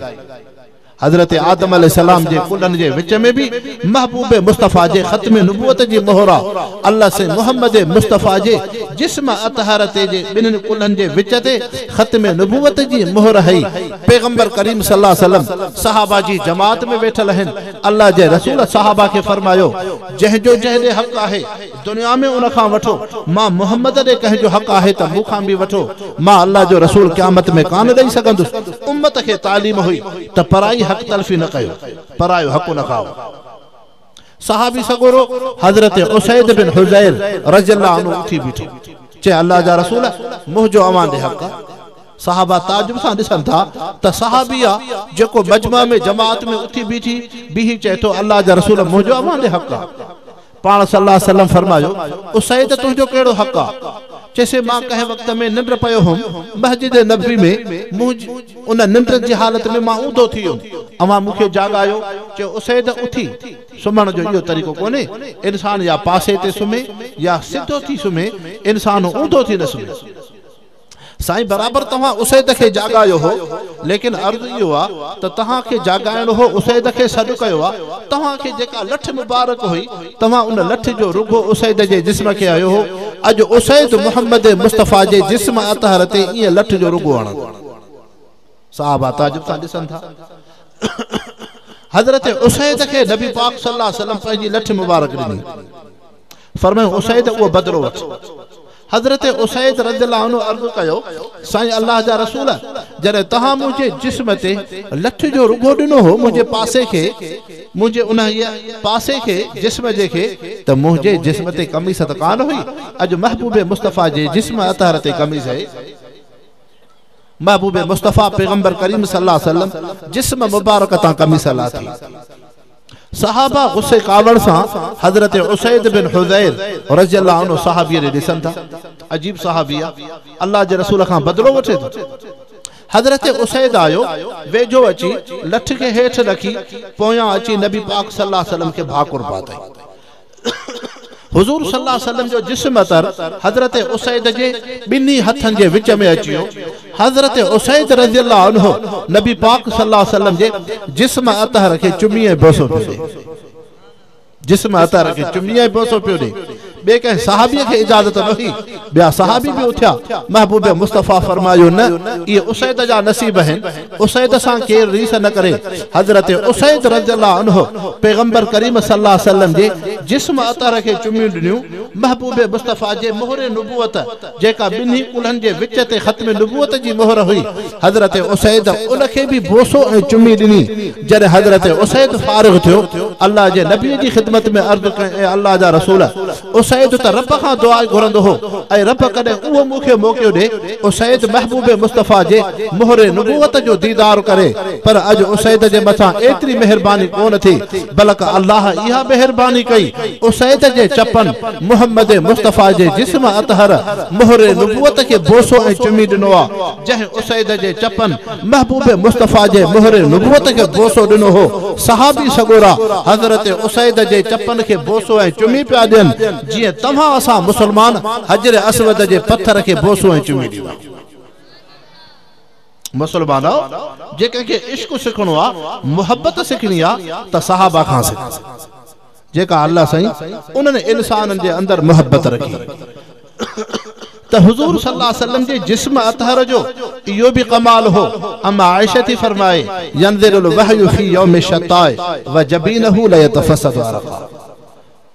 हज़रत आदम अलैहिस्सलाम जे कुल्हनि जे विच में भी महबूब मुस्तफ़ा जे ख़त्म नबूवत जी मोहर अल्लाह से मोहम्मद मुस्तफ़ा जे जिस्म अतहर ते जे ॿिन्हिनि कुल्हनि जे विच ते ख़त्म नबूवत जी मोहर है। पैगंबर करीम सल्लल्लाहु अलैहि वसल्लम सहाबा जी जमात में वेठल आहिनि। अल्लाह जे रसूल सहाबा खे फरमायो, जंहिंजो जंहिं हक़ आहे दुनिया में उन खां वठो, मां मोहम्मद ॾे कंहिंजो हक़ आहे त मूंखां बि वठो, मां अल्लाह जो रसूल क़यामत में कान ॾेई सघंदुसि। उम्मत खे तालीम हुई त पराई हक़ तलफ़ी न कयो, परायो हक़ न खाओ। सहाबी सगोरो हज़रत उसैद बिन हुज़ैर रज़ियल्लाहु अन्हु उथी बीठो, चए अल्लाह जा रसूल मुंहिंजो अव्हां ॾे हक़ आहे। सहाबा ताजुब सां ॾिसनि था त सहाबी आहे जेको मजमा में जमात में उथी बीठी बीही चए थो अल्लाह जा रसूल मुंहिंजो अव्हां ॾे हक़ आहे। पाण सल्लल्लाहु अलैहि वसल्लम फरमायो, उसैद तुंहिंजो कहिड़ो हक़ आहे? चइसि मां कंहिं वक़्त में निंड पियो हुउमि मस्जिद नबवी में, मुंहिंजी उन निंड जी हालत में मां ऊंधो थी वियुमि, अव्हां मूंखे जाॻायो। चयो उसैद उथी, सुम्हण जो इहो तरीक़ो कोन्हे, इंसान या पासे ते सुम्हे या सिधो थी सुम्हे, इंसान ऊंधो थी न सुम्हे। साईं बराबर तव्हां उसैद खे जाॻायो हो, लेकिन अर्ज़ इहो आहे त तव्हांखे जाॻाइणो हो, उसैद खे सॾु कयो आहे, तव्हांखे जेका लठ मुबारक हुई तव्हां उन लठ जो रुगो उसैद जे जिस्म खे आयो हो। अॼु उसैद मोहम्मद मुस्तफ़ा जे जिस्म अतहर ते ईअं लठ जो रुगो हणंदो। साहबा ताजुब सां ॾिसनि था। हज़रत उसैद खे नबी पाक सल्लल्लाहु अलैहि वसल्लम पंहिंजी लठ मुबारक ॾिनी, फरमायो उसैद उहो बदिलो वठि। हज़रत उसैद रज़ियल्लाहु अन्हु अर्ज़ कयो, साईं अल्लाह जा रसूल जॾहिं तव्हां मुंहिंजे जिस्म ते लठ जो रुगो ॾिनो हो मुंहिंजे पासे खे, मुंहिंजे उन पासे खे जिस्म जे खे, त मुंहिंजे जिस्म ते कमीस त कान हुई, अॼु महबूब मुस्तफ़ा जे जिस्म अतहर ते कमीस आहे। महबूब मुस्तफ़ा पैगंबर करीम सल्लल्लाहु अलैहि वसल्लम जिस्म मुबारक तां कमीस लाथी। सहाबा गुस्से कावड़ सां हज़रत उसैद बिन हुज़ैर रज़ियल्लाहु अन्हु सहाबी ॾे ॾिसनि था, अजीब सहाबी आहे, अल्लाह जे रसूल खां बदिलो वठे थो। हज़रत उसैद आयो, वेझो अची लठ खे हेठि रखी पोयां अची नबी पाक सल्लल्लाहु अलैहि वसल्लम खे भाकुर पातई। हुज़ूर सल्लल्लाहु अलैहि वसल्लम जो जिस्म अतर हज़रत उसैद जे ॿिन्ही हथनि जे विच में अची वियो। हज़रत उसैद रज़ियल्लाहु अन्हु नबी पाक सल्लल्लाहु अलैहि वसल्लम जे जिस्म अतहर खे चुमी ऐं बोसो पियो ॾे, जिस्म अतहर खे चुमी ऐं बोसो पियो ॾे। ॿिए कंहिं सहाबीअ खे इजाज़त न हुई। ॿिया सहाबी बि उथिया, महबूब मुस्तफ़ा फरमायो न, इहे उसैद जा नसीब आहिनि, उसैद सां केरु रीस न करे। हज़रत उसैद रज़ियल्लाहु अन्हु पैगंबर करीम सल्लल्लाहु अलैहि वसल्लम जे जिस्म अतहर खे चुमियूं ॾिनियूं महबूब मुस्तफ़ा जे मोहर नबूवत जेका ॿिन्ही कुल्हनि जे विच ते ख़त्म नबूवत जी मोहर हुई, हज़रत उसैद उनखे बि बोसो ऐं चुमी ॾिनी। जॾहिं हज़रत उसैद फ़ारिग़ थियो, अल्लाह जे नबी जी ख़िदमत में अर्ज़ कयईं, ऐं अल्लाह जा रसूल, उसैद त रब खां दुआ घुरंदो हो ऐं रब कॾहिं उहो मूंखे मौक़ो ॾे उसैद महबूब मुस्तफ़ा जे मोहर नबूवत जो दीदार करे, पर अॼु उसैद जे मथां एतिरी महिरबानी कोन थी, बल्कि अल्लाह इहा महिरबानी कई उसैद जे चपन मोहम्मद मुस्तफ़ा जे जिस्म अतहर मोहर नबूवत खे बोसो ऐं चुमी ॾिनो आहे। जंहिं उसैद जे चपन महबूब मुस्तफ़ा जे मोहर नबूवत खे बोसो ॾिनो हो, सहाबी सगोरा हज़रत उसैद जे चपन खे बोसो ऐं चुमी पिया ॾियनि, जीअं तव्हां असां मुसलमान हजर असवद जे पथर खे बोसो ऐं चुमी ॾियो। मुसलमानो, जे कंहिंखे इश्क सिखणो आहे, मुहब्बत सिखणी आहे, त सहाबा खां सिख, जेका अल्लाह साईं उन्हनि इंसाननि जे अंदरि मुहब्बत रखी। त हुज़ूर सल्लल्लाहु अलैहि वसल्लम जे जिस्म अतहर जो इहो बि कमाल हो। अम्मा आयशा थी फरमाए, यंज़िरुल वहयु फी यौम शताए व जबीनहु लयतफसद अरक़ा।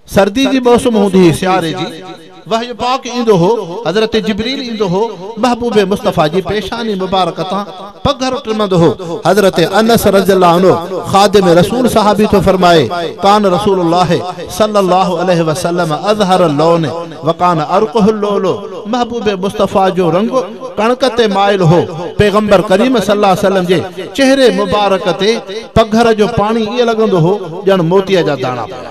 सर्दी जी मौसम हूंदी हुई, सियारे जी, वहय पाक ईंदो हो, हज़रत जिब्रील ईंदो हो, महबूब मुस्तफ़ा जी पेशानी मुबारक तां पघर टिमंदो हो। हज़रत अनस रज़ियल्लाहु अन्हु ख़ादिम रसूल साहबी थो फरमाए, कान रसूलुल्लाह सल्लल्लाहु अलैहि वसल्लम अज़हर लौन व कान अरक़ुहुल लोलो। महबूब मुस्तफ़ा जो रंग कणक ते माइल हो। पैगंबर करीम सल्लल्लाहु अलैहि वसल्लम जे चेहरे मुबारक ते पघर जो पाणी ईअं लॻंदो हो ॼण मोतीअ जा दाणा पिया।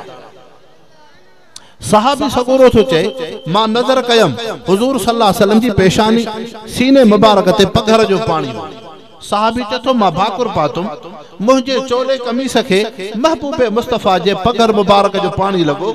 सहाबी सगोरो थो चए, मां नज़र कयमि हुज़ूर सल्लल्लाहु अलैहि वसल्लम जी पेशानी सीने मुबारक ते पघर जो पाणी हो। सहाबी चए थो, मां भाकुर पातुमि, मुंहिंजे चोले कमीस खे महबूब मुस्तफ़ा जे पघर मुबारक जो पाणी लॻो।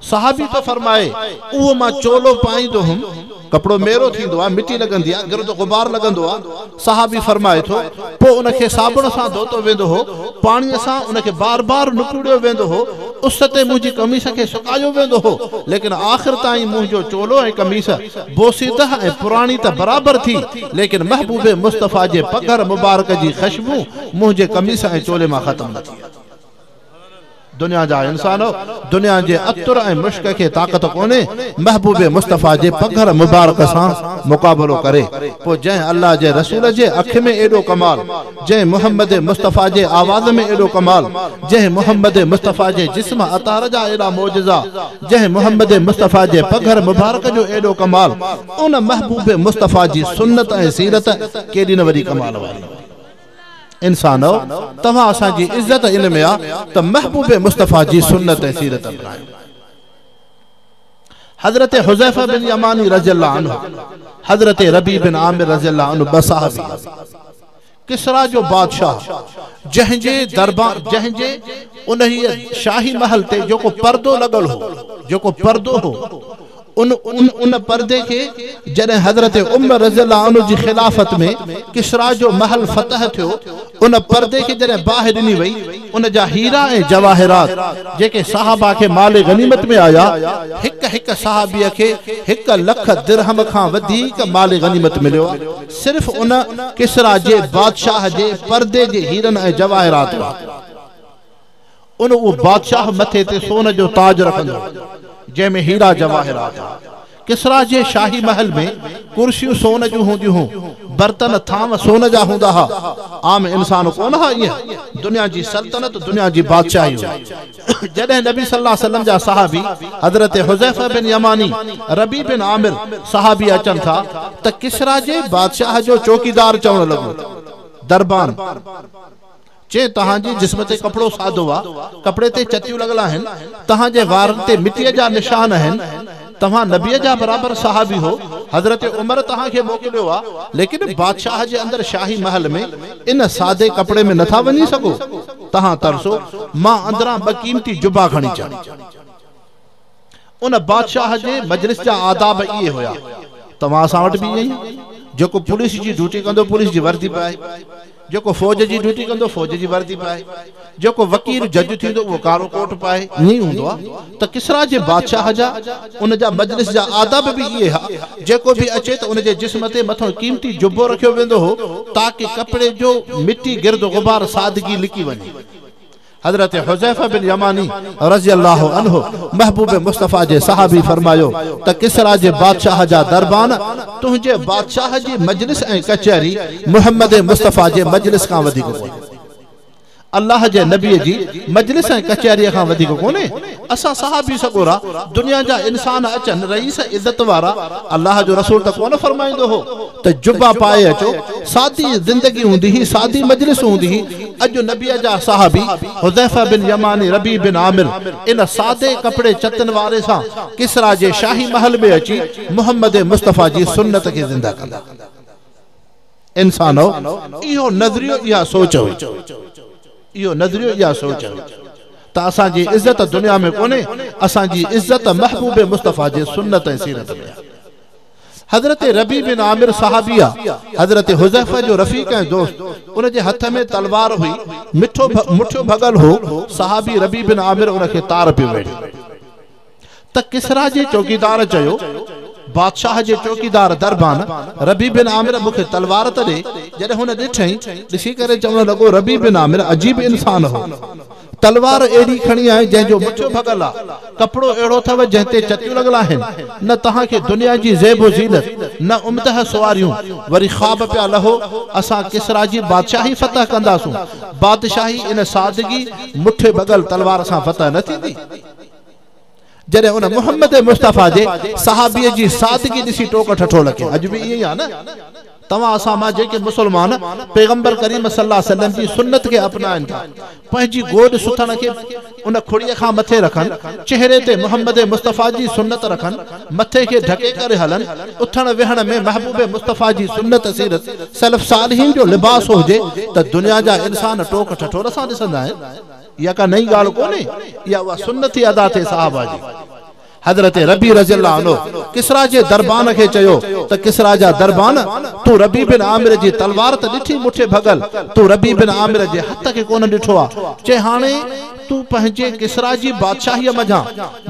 सहाबी थो फरमाए, उहो मां चोलो पाईंदो हुउमि, कपिड़ो मेरो थींदो आहे, मिटी लॻंदी आहे, गिर्द गुबार लॻंदो आहे। सहाबी फरमाए थो, पोइ उनखे साबुण सां धोतो वेंदो हो, पाणीअ सां उनखे बार बार नुचोड़ियो वेंदो हो, उस ते मुंहिंजी कमीस खे सुकायो वेंदो हो, लेकिन आख़िर ताईं मुंहिंजो चोलो ऐं कमीस बोसीदा ऐं पुराणी त बराबरि थी, लेकिन महबूब मुस्तफ़ा जे पघर मुबारक जी ख़ुशबू मुंहिंजे कमीस ऐं चोले मां ख़त्म न थी। दुनिया जा इंसानो, दुनिया जे अतुर ऐं मुश्क खे ताक़त कोन्हे महबूब मुस्तफ़ा जे पघर मुबारक सां मुक़ाबिलो करे। पोइ जंहिं अल्लाह जे रसूल जे अखि में एॾो कमाल, जंहिं मोहम्मद मुस्तफ़ा जे आवाज़ में एॾो कमाल, जंहिं मोहम्मद मुस्तफ़ा जे जिस्म अतार जा एॾा मौजज़ा, जंहिं मोहम्मद मुस्तफ़ा जे पघर मुबारक जो एॾो कमाल, उन महबूब मुस्तफ़ा जी सुन्नत ऐं सीरत केॾी न वॾी कमाल वारी। इंसानो, तव्हां असांजी इज़त इन में आहे त महबूब मुस्तफ़ा जी सुन्नत ऐं सीरत अपनायो। हज़रत हुज़ैफ़ा बिन यमानी रज़ियल्लाहु अन्हु, हज़रत रबी बिन आमिर रज़ियल्लाहु अन्हु ॿ सहाबी, किसरा जो बादशाह जंहिंजे दरबार जंहिंजे उन शाही महल ते जेको पर्दो लॻल हो, जेको पर्दो हो, उन उन उन पर्दे खे जॾहिं हज़रत उमर रज़ियल्लाहु अन्हु जी ख़िलाफ़त में किसरा जो महल फतह थियो, उन पर्दे खे जॾहिं बाहि ॾिनी वई, उन जा हीरा ऐं जवाहिरात जेके साहबा खे माल गनीमत में आया, हिकु हिकु सहाबीअ खे 1 लख दिरहम खां वधीक माल गनीमत मिलियो, सिर्फ़ उन किसरा जे बादशाह जे पर्दे जे हीरनि ऐं जवाहिरात हुआ। उन उहो बादशाह मथे ते सोन जो ताज रखंदो जंहिंमें हीरा जवाहिरात। किसरा जे शाही महल में कुर्सियूं सोन जूं हूंदियूं हुयूं, बर्तन थांव सोन जा हूंदा हुआ। आम इंसान कोन हा, ईअं दुनिया जी सल्तनत, दुनिया जी बादशाही हुई। जॾहिं नबी सल्लल्लाहु अलैहि वसल्लम जा सहाबी हज़रत हुज़ैफ़ा बिन यमानी, रबी बिन आमिर सहाबी अचनि था त किसरा जे बादशाह जो चौकीदार चवणु लॻो, दरबान चे तव्हांजे जिस्म ते कपिड़ो सादो आहे, कपिड़े ते चतियूं लॻल आहिनि, तव्हांजे वारनि ते मिटीअ जा निशान आहिनि, तव्हां नबीअ जा बराबरि सहाबी हो, हज़रत उमर तव्हांखे मोकिलियो आहे, लेकिन बादशाह जे अंदरि शाही महल में इन सादे कपिड़े में नथा वञी सघो, तव्हां तरसो, मां अंदरां ॿ क़ीमती जुबा खणी अचां। उन बादशाह जे मजलिस जा आदाब इहे हुया, तव्हां असां वटि बि ईअं ई, जेको पुलिस जी ड्यूटी कंदो पुलिस जी वर्दी पाए, जेको फ़ौज जी ड्यूटी कंदो फ़ौज जी वर्दी पाए, जेको वकील जज थींदो उहो कारो कोट पाए, ईअं ई हूंदो आहे। त किसरा जे बादशाह जा उन जा मजलिस जा आदाब बि इहे हा, जेको बि अचे त उनजे जिस्म ते मथां क़ीमती जुबो रखियो वेंदो हो ताकि कपिड़े जो मिटी गिर्द गुबार सादगी लिकी वञे। हज़रत हुज़ैफ़ा बिन यमानी रज़ी अल्लाह अन्हु महबूब मुस्तफ़ा जे सहाबी फरमायो त किसरा जे बादशाह जा दरबान तुंहिंजे बादशाह जी मजलिस ऐं कचहरी मोहम्मद मुस्तफ़ा जे मजलिस खां वधीक कोन्हे, अल्लाह जे नबीअ जी मजलिस ऐं कचहरीअ खां वधीक कोन्हे। असां सहाबी सगोरा दुनिया जा इंसान अचनि रईस इज़त वारा, अल्लाह जो रसूल त कोन फरमाईंदो हो त जुबा पाए अचो, सादी ज़िंदगी हूंदी हुई, सादी मजलिस हूंदी हुई। अॼु नबीअ जा सहाबी हुज़ैफ़ा बिन यमानी रबी बिन आमिर इन सादे कपिड़े चतन वारे सां किसरा जे शाही महल में अची मोहम्मद मुस्तफ़ा जी सुन्नत खे ज़िंदा कंदा। इंसानो इहो नज़रियो इहा सोच हुई, इहो नज़रियो इहा सोच हुई त असांजी इज़त दुनिया में कोन्हे, असांजी इज़त महबूब मुस्तफ़ा जे सुन्नत ऐं सीरत में आहे। हज़रत रबी बिन आमिर सहाबिया हज़रत हुज़ैफ़ा जो रफ़ीक ऐं दोस्त, उनजे हथ में तलवार हुई, मिठो मुठो भॻल हो, सहाबी रबी बिन आमिर उनखे तार पियो वेढ़े त किसरा जे चौकीदार चयो, बादशाह जे चौकीदार दरबान रबी बिन आमिर मूंखे तलवार त ॾे। जॾहिं हुन ॾिठई, ॾिसी करे चवण लॻो रबी बिन आमिर अजीब इंसान हो, तलवार अहिड़ी खणी आहे जंहिंजो मुठो भॻल आहे, कपिड़ो अहिड़ो अथव जंहिं ते चतियूं लॻल आहिनि, न तव्हांखे दुनिया जी ज़ेब ज़ीनत न उम्दह सवारियूं, वरी ख़्वाब पिया लहो असां किसरा जी बादशाही फतह कंदासूं। बादशाही इन सादगी मुठे भॻल तलवार सां फतह न थींदी। जॾहिं उन मोहम्मद मुस्तफ़ा जे सहाबीअ जी सादगी ॾिसी टोक ठठोल कयो। अॼु बि ईअं ई आहे न, तव्हां असां मां जेके मुसलमान पैगंबर करीम सल्लल्लाहु अलैहि वसल्लम जी सुन्नत खे अपनाइनि था, पंहिंजी गोॾ सुथण खे उन खुड़ीअ खां मथे रखनि, चेहरे ते मोहम्मद मुस्तफ़ा जी सुन्नत रखनि, मथे खे ढके करे हलनि, उथण वेहण में महबूब मुस्तफ़ा जी सुन्नत सीरत सलफ़ सालिहीन जो लिबास हुजे त दुनिया जा इंसान टोक ठठोल सां ॾिसंदा आहिनि। इहा का नई ॻाल्हि कोन्हे, इहा उहा सुन्नत ई अदा थिए साहबा जी। हज़रत रबी रज़ी अल्लाह अन्हु किसरा जे दरबान खे चयो त किसरा जा दरबान, तूं रबी बिन आमिर जी तलवार त ॾिठी मुठे भॻल, तूं रबी बिन आमिर जे हथ खे कोन ॾिठो आहे। चए हाणे तूं पंहिंजे किसरा जी बादशाहीअ मंझां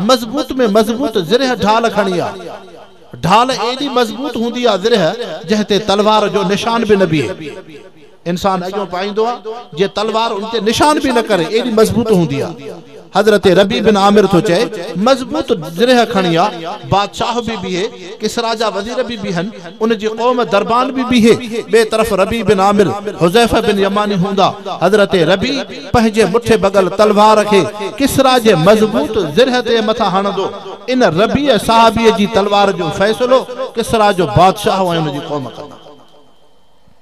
मज़बूत में मज़बूत ज़िरह ढाल खणी आहे। ढाल एॾी मज़बूत हूंदी आहे ज़िरह जंहिं ते तलवार जो निशान बि न बीहे। इंसान अॻियों पाईंदो आहे जे तलवार उन ते निशान बि न करे, एॾी मज़बूत हूंदी आहे। हज़रत रबी बिन आमिर थो चए मज़बूत ज़िरह खणी आ, बादशाह बि बीहे, किसरा जा वज़ीर बि बीहनि, उनजी क़ौम दरबान बि बीहे। ॿिए तरफ़ रबी बिन आमिर हुज़ैफ़ा बिन यमानी हूंदा। हज़रत रबी पंहिंजे मुठे बगल तलवार खे किसरा जे मज़बूत ज़िरह ते मथां हणंदो। इन रबी साहबीअ जी तलवार जो फ़ैसिलो किसरा जो बादशाह ऐं उनजी क़ौम कंदा।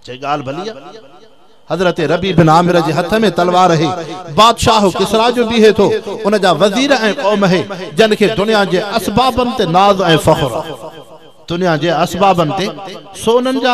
चए ॻाल्हि भली आहे। हज़रत रबी बिन आमिर जे हथ में तलवार है, बादशाह किसरा जो बीहे थो, उन जा वज़ीर ऐं क़ौम है जन खे दुनिया जे असबाबनि ते नाज़ ऐं फ़ख़्र आहे। दुनिया जे असबाबनि ते सोननि जा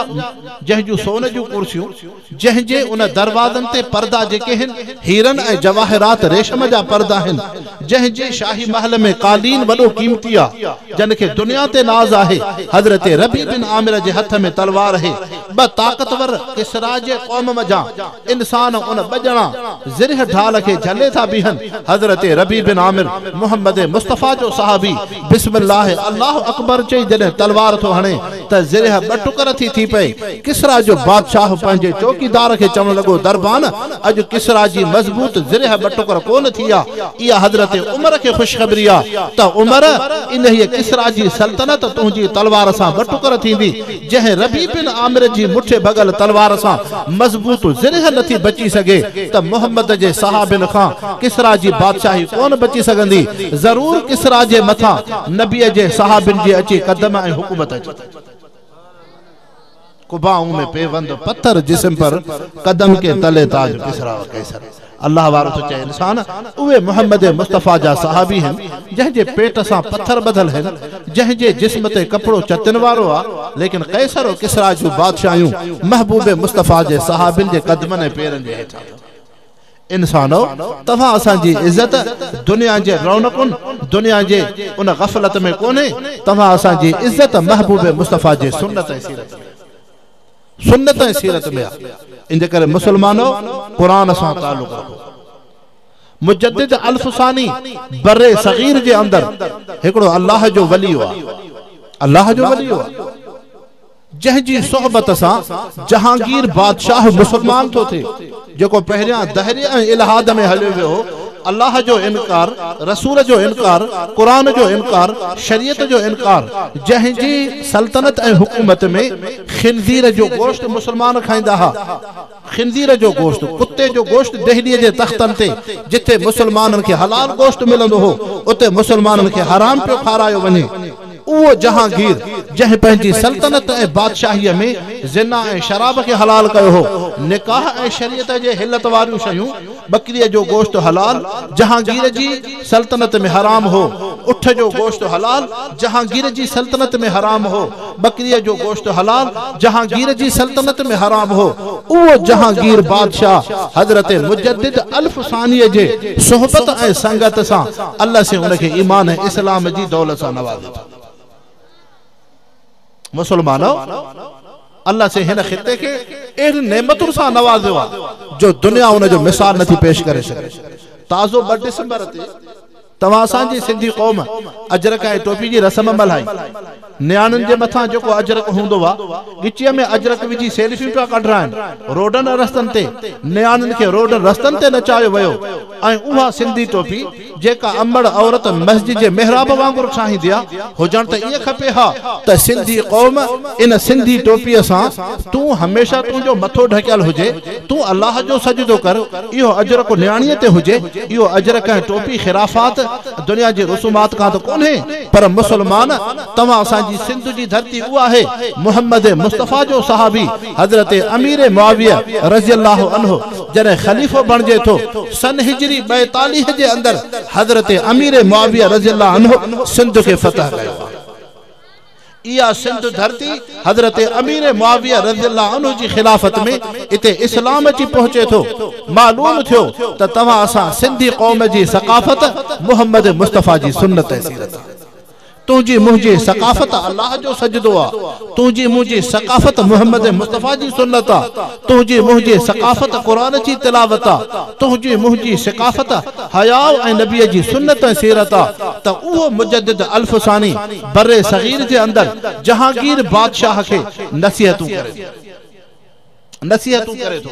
जंहिंजूं सोन जूं कुर्सियूं, जंहिंजे उन दरवाज़नि ते पर्दा जेके आहिनि हीरनि ऐं जवाहिरात रेशम जा पर्दा आहिनि, जंहिंजे शाही महल में कालीन वॾो क़ीमती आहे, जन खे दुनिया ते नाज़ आहे। हज़रत रबी बिन आमिर जे हथ में तलवार है, ॿ ताक़तवर किसरा जे क़ौम मंझां इंसान उन ॿ ॼणा ज़िरह ढाल खे झले था बीहनि। हज़रत रबी बिन आमिर मोहम्मद मुस्तफ़ा जो सहाबी बिस्मिल्लाह अल्लाह अकबर चई जॾहिं तलवार थो हणे त ज़िरह ॿ टुकर थी थी पई। किसरा जो बादशाह पंहिंजे चौकीदार खे चवण लॻो, दरबान अॼु किसरा जी मज़बूत ज़िरह ॿ टुकर कोन थी आहे। इहा हज़रत उमर खे ख़ुशख़बरी आहे त उमर इन्हीअ किसरा जी सल्तनत तुंहिंजी तलवार सां ॿ टुकर थींदी, जंहिं रबी बिन आमिर जी मुठे भॻल तलवार सां मज़बूत ज़िरह नथी बची सघे त मोहम्मद जे सहाबिन खां किसरा जी बादशाही कोन बची सघंदी। ज़रूर किसरा जे मथां नबीअ जे सहाबिन जे अची कदम ऐं हुकूमत अची। कुबाऊं में पेवंद पत्थर जिस्म पर कदम के तले ताज किसरा व कैसर। अल्लाह वारो थो चए इंसान उहे मोहम्मद मुस्तफ़ा जा सहाबी आहिनि जंहिंजे पेट सां पत्थर ॿधल आहिनि, जंहिंजे जिस्म ते कपिड़ो चतिन वारो आहे, लेकिन कैसर व किसरा जूं बादशाहियूं महबूब मुस्तफ़ा जे सहाबिन जे कदमनि ऐं पेरनि जे हेठां। इंसानो तव्हां असांजी इज़त दुनिया जे रौनकुनि, दुनिया जे उन गफ़लत में कोन्हे, तव्हां असांजी इज़त महबूब मुस्तफ़ा जे सुन्नत ऐं सीरत में, सुन्नत ऐं सीरत में आहे। इन जे करे मुसलमानो क़ुरान सां तालुक़ रखो। मुजद्दिद अल्फसानी बर्रे सगीर जे अंदरि हिकिड़ो अल्लाह जो वली आहे, अल्लाह जो वली आहे, जंहिंजी सोहबत सां जहांगीर बादशाह मुसलमान थो थिए। जेको पहिरियां दहरी ऐं इल्हाद में हलियो वियो हो, अल्लाह जो इनकार, रसूल जो इनकार, कुरान जो इनकार, शरीयत जो इनकार, जंहिंजी सल्तनत ऐं हुकूमत में खिंजीर जो गोश्त मुसलमान खाईंदा हुआ, खिंजीर जो गोश्त, कुत्ते जो गोश्त दिल्लीअ जे तख़्तनि ते जिथे मुसलमाननि खे हलाल गोश्त मिलंदो हो उते मुसलमाननि खे हराम पियो खारायो वञे। उहो जहांगीर जंहिं पंहिंजी सल्तनत ऐं बादशाहीअ में ज़िना ऐं शराब खे हलाल कयो हो, निकाह ऐं शरीयत जे हिलत वारियूं शयूं, बकरीअ जो गोश्त हलाल जहांगीर जी सल्तनत में हराम हो, उठ जो गोश्त हलाल जहांगीर जी सल्तनत में हराम हो, बकरीअ जो गोश्त हलाल जहांगीर जी सल्तनत में हराम हो। उहो जहांगीर बादशाह हज़रत मुजद्दिद अल्फ सानीअ जे सोहबत ऐं संगत सां अल्लाह से उनखे ईमान ऐं इस्लाम जी दौलत सां नवाज़े थो। मुसलमानो, अल्लाह से हिन खिते खे अहिड़ी नेमतुनि सां नवाज़ियो आहे जो दुनिया उनजो मिसाल नथी पेश करे सघे। ताज़ो 2 दिसंबर ते तव्हां असांजी सिंधी क़ौम अजरक ऐं टोपी जी रस्म मल्हाई। नियाणियुनि जे मथां जेको अजरक हूंदो आहे, ॻिचीअ में अजरक विझी सेल्फियूं पिया कढाइनि, रोडनि रस्तनि ते नियाणियुनि खे रोडनि रस्तनि ते नचायो वियो। ऐं उहा सिंधी टोपी जेका अमड़ औरत मस्जिद जे मेहराब वांगुरु ठाहींदी आहे, हुजणु त ईअं खपे हा त सिंधी क़ौम इन सिंधी टोपीअ सां तूं हमेशह तुंहिंजो मथो ढकियल हुजे, तूं अल्लाह जो सजदो कर, इहो अजरक नियाणीअ ते हुजे। इहो अजरक ऐं टोपी ख़िराफ़ात दुनिया जी रसूमात खां त कोन्हे, पर मुसलमान तव्हां असांजी सिंध जी धरती उहा आहे मोहम्मद मुस्तफ़ा जो सहाबी हज़रत अमीर मुआविया रज़ी अल्लाह अन्हु जॾहिं ख़लीफ़ो बणिजे थो, सन हिजरी 42 जे अंदरि हज़रत अमीर मुआविया रज़ी अल्लाह अन्हु सिंध खे फतह कयो। इहा सिंध धरती हज़रत अमीर मुआविया रज़ी अल्लाह अन्हु जी ख़िलाफ़त में इते इस्लाम अची पहुचे थो। मालूम थियो त तव्हां असां सिंधी क़ौम जी सकाफ़त मोहम्मद मुस्तफ़ा जी सुन्नत ऐं सीरत। तुंहिंजी मुंहिंजी सकाफ़त अल्लाह जो सजदो आहे, तुंहिंजी मुंहिंजी सकाफ़त मोहम्मद मुस्तफ़ा जी सुन्नत आहे, तुंहिंजी मुंहिंजी सकाफ़त क़ुरान जी तिलावत आहे, तुंहिंजी मुंहिंजी सकाफ़त हया ऐं नबीअ जी सुन्नत ऐं सीरत आहे। त उहो मुजद्दिद अल्फ सानी बर्रे सगीर जे अंदरि जहांगीर बादशाह खे नसीहतूं करे थो।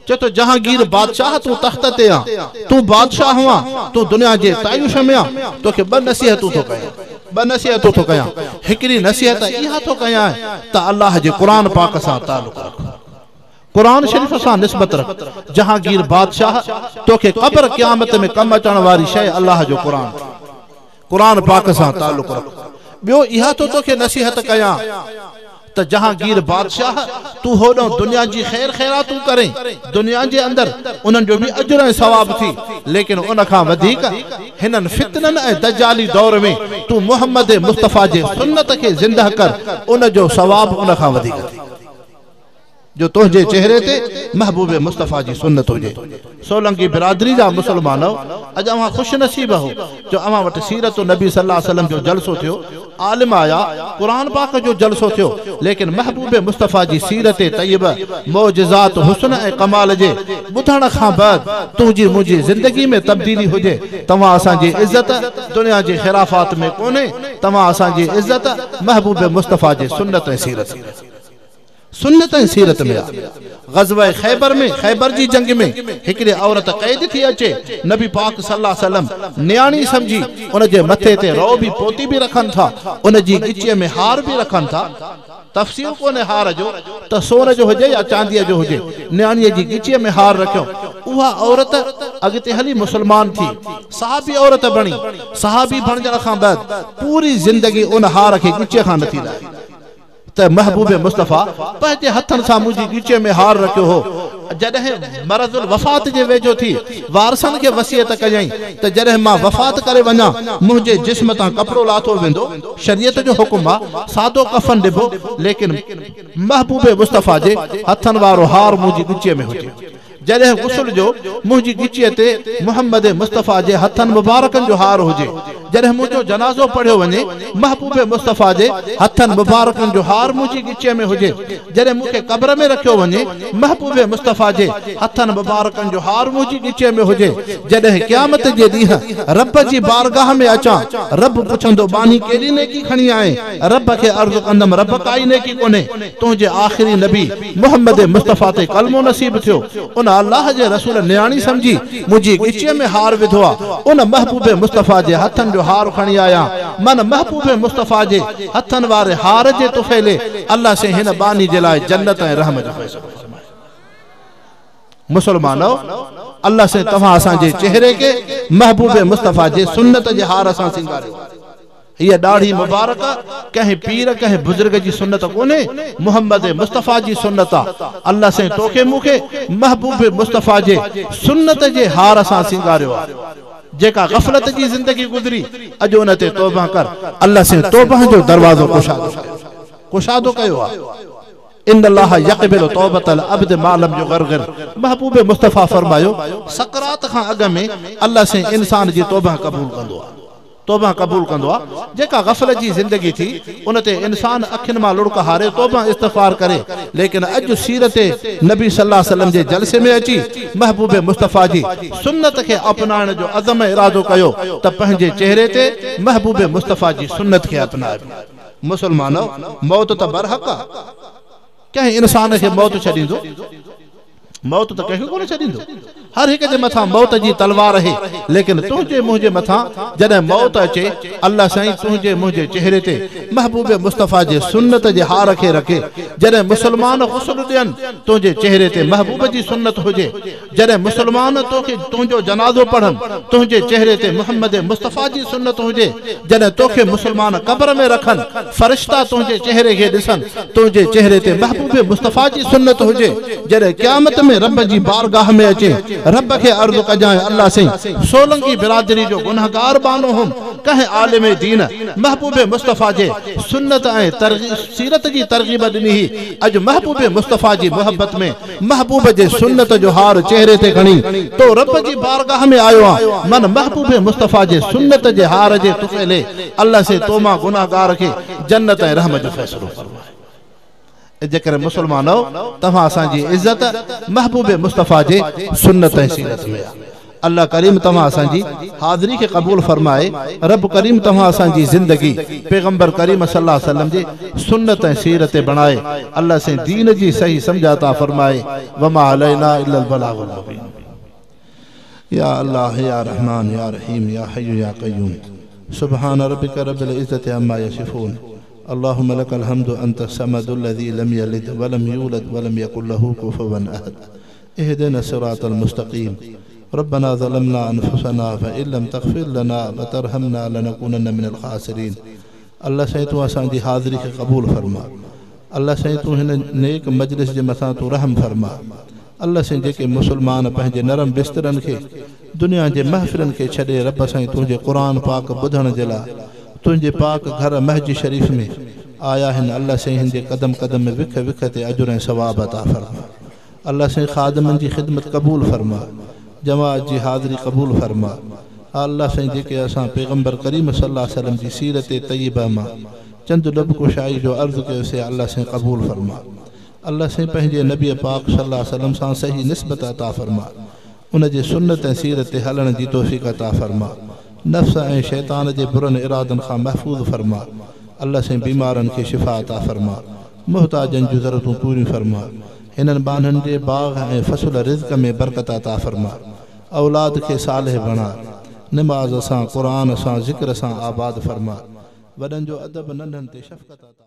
चए थो जहांगीर बादशाह तूं तख़्त ते आं, तूं बादशाह हुआ, तूं दुनिया जे तायुश में आं, तोखे ॿ नसीहतूं थो कयां, ॿ नसीहतूं थो कयां। हिकिड़ी नसीहत इहा थो कयां त अल्लाह जे क़ुरान पाक सां तालुक़ रख, क़ुरान शरीफ़ सां निस्बत रख। जहांगीर बादशाह तोखे क़ब्र क़यामत में कमु अचण वारी शइ अल्लाह जो क़ुरान, क़ुरान पाक सां तालुक़ रख। ॿियो इहा थो तोखे नसीहत कयां त जहांगीर बादशाह तूं होॾो दुनिया जी ख़ैर ख़ैरातूं करें, दुनिया जे अंदरि उन्हनि जो बि अजर ऐं सवाब थी, लेकिन उन खां वधीक हिननि फितननि ऐं दजाली दौर में तूं मोहम्मद मुस्तफ़ा जे सुन्नत खे ज़िंदा कर, उन जो सवाब उन खां वधीक थी जो तुंहिंजे चेहरे ते महबूब मुस्तफ़ा जी सुन्नत हुजे। सोलंकी बिरादरी जा मुसलमानो, अॼु अव्हां ख़ुशि नसीब हो जो अव्हां वटि सीरत नबी सल्लल्लाहु अलैहि वसल्लम जो जलसो थियो, आलिम आया, क़ुरान पाक जो जलसो थियो, लेकिन महबूब मुस्तफ़ा जी सीरत तय्यब मौजिज़ात हुस्न ऐं कमाल जे ॿुधण खां बाद तुंहिंजी मुंहिंजी ज़िंदगी में तब्दीली हुजे। तव्हां असांजी इज़त दुनिया जे ख़िराफ़ात में कोन्हे, तव्हां असांजी इज़त महबूब मुस्तफ़ा जे सुन्नत ऐं सीरत, सुन्नत ऐं सीरत में आहे। ग़ज़वा ख़ैबर में, ख़ैबर जी जंग में हिकिड़ी औरत क़ैद थी अचे, नबी पाक सल्लल्लाहु अलैहि वसल्लम नियाणी सम्झी उनजे मथे ते रो बि पोती बि रखनि था, उनजी ॻिचीअ में हार बि रखनि था। तफ़सील कोन्हे हार जो त सोन जो हुजे या चांदीअ जो हुजे, नियाणीअ जी ॻिचीअ में हार रखियो। उहा औरत अॻिते हली मुसलमान थी, सहाबी औरत बणी। सहाबी बणिजण खां बाद पूरी ज़िंदगी उन हार खे ॻिचीअ खां नथी लाहे। त महबूब मुस्तफ़ा पंहिंजे हथनि सां मुंहिंजी ॻिचीअ में हार रखियो हो। जॾहिं मरज़ुल वफ़ात जे वेझो थी, वारसनि खे वसीयत कयईं त जॾहिं मां वफ़ात करे वञा मुंहिंजे जिस्म तां कपिड़ो लाथो वेंदो, शरीयत जो हुकुम आहे, सादो कफन ॾिबो, लेकिन महबूब मुस्तफ़ा जे हथनि वारो हार मुंहिंजी ॻिचीअ में हुजे। जॾहिं गुसल जो मुंहिंजी ॻिचीअ ते मोहम्मद मुस्तफ़ा जे हथनि मुबारकनि जो हार हुजे, جڏهن منهنجو جنازو پڙهيو وڃي، محبوب مصطفيٰ جي هٿن مبارڪن جو هار منهنجي ڳچيء ۾ هجي. جڏهن مون کي قبر ۾ رکيو وڃي، محبوب مصطفيٰ جي هٿن مبارڪن جو هار منهنجي ڳچيء ۾ هجي. جڏهن قيامت جي ڏينهن رب جي بارگاهه ۾ اچان، رب پڇندو، ٻانهي ڪيڏي نيڪي کڻي آئين؟ رب کي عرض ڪندم، رب ڪائي نيڪي ڪونهي، تنهنجي آخري نبي محمد مصطفيٰ تي ڪلمو نصيب ٿيو، ان الله جي رسول نياڻي سمجهي منهنجي ڳچيء ۾ هار وڌو آ، ان محبوب مصطفيٰ جي هٿن جو هار کڻي آيان، من محبوب مصطفيٰ جي هٿن واري هار جي طفيلي الله سائين هن ٻانهي جي لاء جنت ۽ رحم جو فيصلو فرمائي. مسلمانؤ! الله سائين توهان اسان جي چهري کي محبوب مصطفيٰ جي سنت جي هار سان سينگاريو آهي. هيء ڏاڙهي مبارڪ ڪنهن پير ڪنهن بزرگ جي سنت ڪونهي، محمد مصطفيٰ جي سنت آ. الله سائين توکي مون کي محبوب مصطفيٰ جي سنت جي هار سان سينگاريو آ. جيڪا غفلت جي زندگي گذري اڄ ان تي توبه ڪر. الله سائين توبه جو دروازو ڪشادو ڪيو ڪشادو ڪيو آ. ان الله يقبل توبة العبد ما لم يغرغر محبوب مصطفيٰ فرمايو سڪرات کان اڳ ۾ الله سائين انسان جي توبه قبول ڪندو آ. توبه قبول ڪندو آ، جيڪا غفلت جي زندگي ٿي ان تي انسان اکين مان لڙڪ هاري توبه استغفار ڪري، ليڪن اڄ سيرت نبي صلي الله عليه وسلم جي جلسي ۾ اچي محبوب مصطفيٰ جي سنت کي اپنائڻ جو عزم ۽ ارادو ڪيو ته پنهنجي چهري تي محبوب مصطفيٰ جي سنت کي اپنائبو. مسلمانؤ! موت ته برحق آ، ڪنهن انسان کي موت ڇڏيندو؟ موت ته ڪنهن کي ڪونه ڇڏيندو. هر هڪ جي مٿان موت جي تلوار آهي، ليڪن تنهنجي منهنجي مٿان جڏهن موت اچي، الله سائين تنهنجي منهنجي چهري تي محبوب مصطفيٰ جي سنت جي هار کي رکي، جڏهن مسلمان غسل ڏين، تنهنجي چهري تي محبوب جي سنت هجي، جڏهن مسلمان توکي تنهنجو جنازو پڙهن، تنهنجي چهري تي محمد مصطفيٰ جي سنت هجي، جڏهن توکي مسلمان قبر ۾ رکن، فرشتا تنهنجي چهري کي ڏسن، تنهنجي چهري تي محبوب مصطفيٰ جي سنت هجي، جڏهن قيامت ۾ رب جي بارگاهه ۾ اچين، رب کي عرض ڪجانء الله سائين سولنگي برادري جو گنهگار ٻانهو هوم، ڪنهن عالم دين محبوب مصطفيٰ جي سنت ۽ سيرت جي ترغيب ڏني هئي، اڄ محبوب مصطفيٰ جي محبت ۾ محبوب جي سنت جو هار چهري تي کڻي تو رب جي بارگاهه ۾ آيو آن، من محبوب مصطفيٰ جي سنت جي هار جي طفيلي الله سائين تو مان گنهگار کي جنت ۽ رحم جو فيصلو فرمائي. جيڪڏهن مسلمانؤ توهان اسان جي عزت محبوب مصطفيٰ جي سنت ۽ سيرت ۾ آ. الله ڪريم توهان اسان جي حاضري کي قبول فرمائي رب ڪريم توهان اسان جي زندگي پيغمبر ڪريم صلي الله عليه وسلم جي سنت ۽ سيرت تي بڻائي الله سائين دين جي صحيح سمجهه عطا فرمائي وما علينا الا البلاغ المبين يا الله يا رحمان يا رحيم يا حي يا قيوم سبحان ربك رب العزة عما يصفون اللهم لك الحمد أنت الصمد الذي لم يلد ولم يولد ولم يكن له كفوا أحد اهدنا الصراط المستقيم ربنا ظلمنا انفسنا فان لم تغفر لنا وترحمنا لنڪونن من الخاسرين الله سائين تون اسان جي حاضري کي قبول فرما الله سائين تون هن نيڪ مجلس جي مٿان تون رحم فرما الله سائين جيڪي مسلمان پنهنجي نرم بسترن کي دنيا جي محفلن کي ڇڏي رب سائين تنهنجي قرآن پاڪ ٻڌڻ جي لاء تنهنجي پاڪ گهر مسجد شريف ۾ آيا آهن الله سائين هن جي قدم قدم ۾ وک وک تي اجر ۽ ثواب عطا فرما. الله سائين خادمن جي خدمت قبول فرما جماعت جي حاضري قبول فرما الله سائين جيڪي اسان پيغمبر ڪريم صلي الله عليه وسلم جي سيرت طيبه مان چند لب ڪشائي جو عرض ڪيو سي الله سائين قبول فرما الله سائين پنهنجي نبي پاڪ صلي الله عليه وسلم سان صحيح نسبت عطا فرما ان جي سنت ۽ سيرت تي هلڻ جي توفيق عطا فرما نفس ۽ شيطان جي برن ارادن کان محفوظ فرما الله سائين بيمارن کي شفا عطا فرما محتاجن جون ضرورتون پوريون فرما. هنن ٻانهن جي باغ ۽ فصل رزق ۾ برڪت عطا فرما. اولاد کي صالح بڻاء. نماز سان، قرآن سان، ذڪر سان آباد فرما. وڏن جو ادب ننڍن تي شفقت عطا.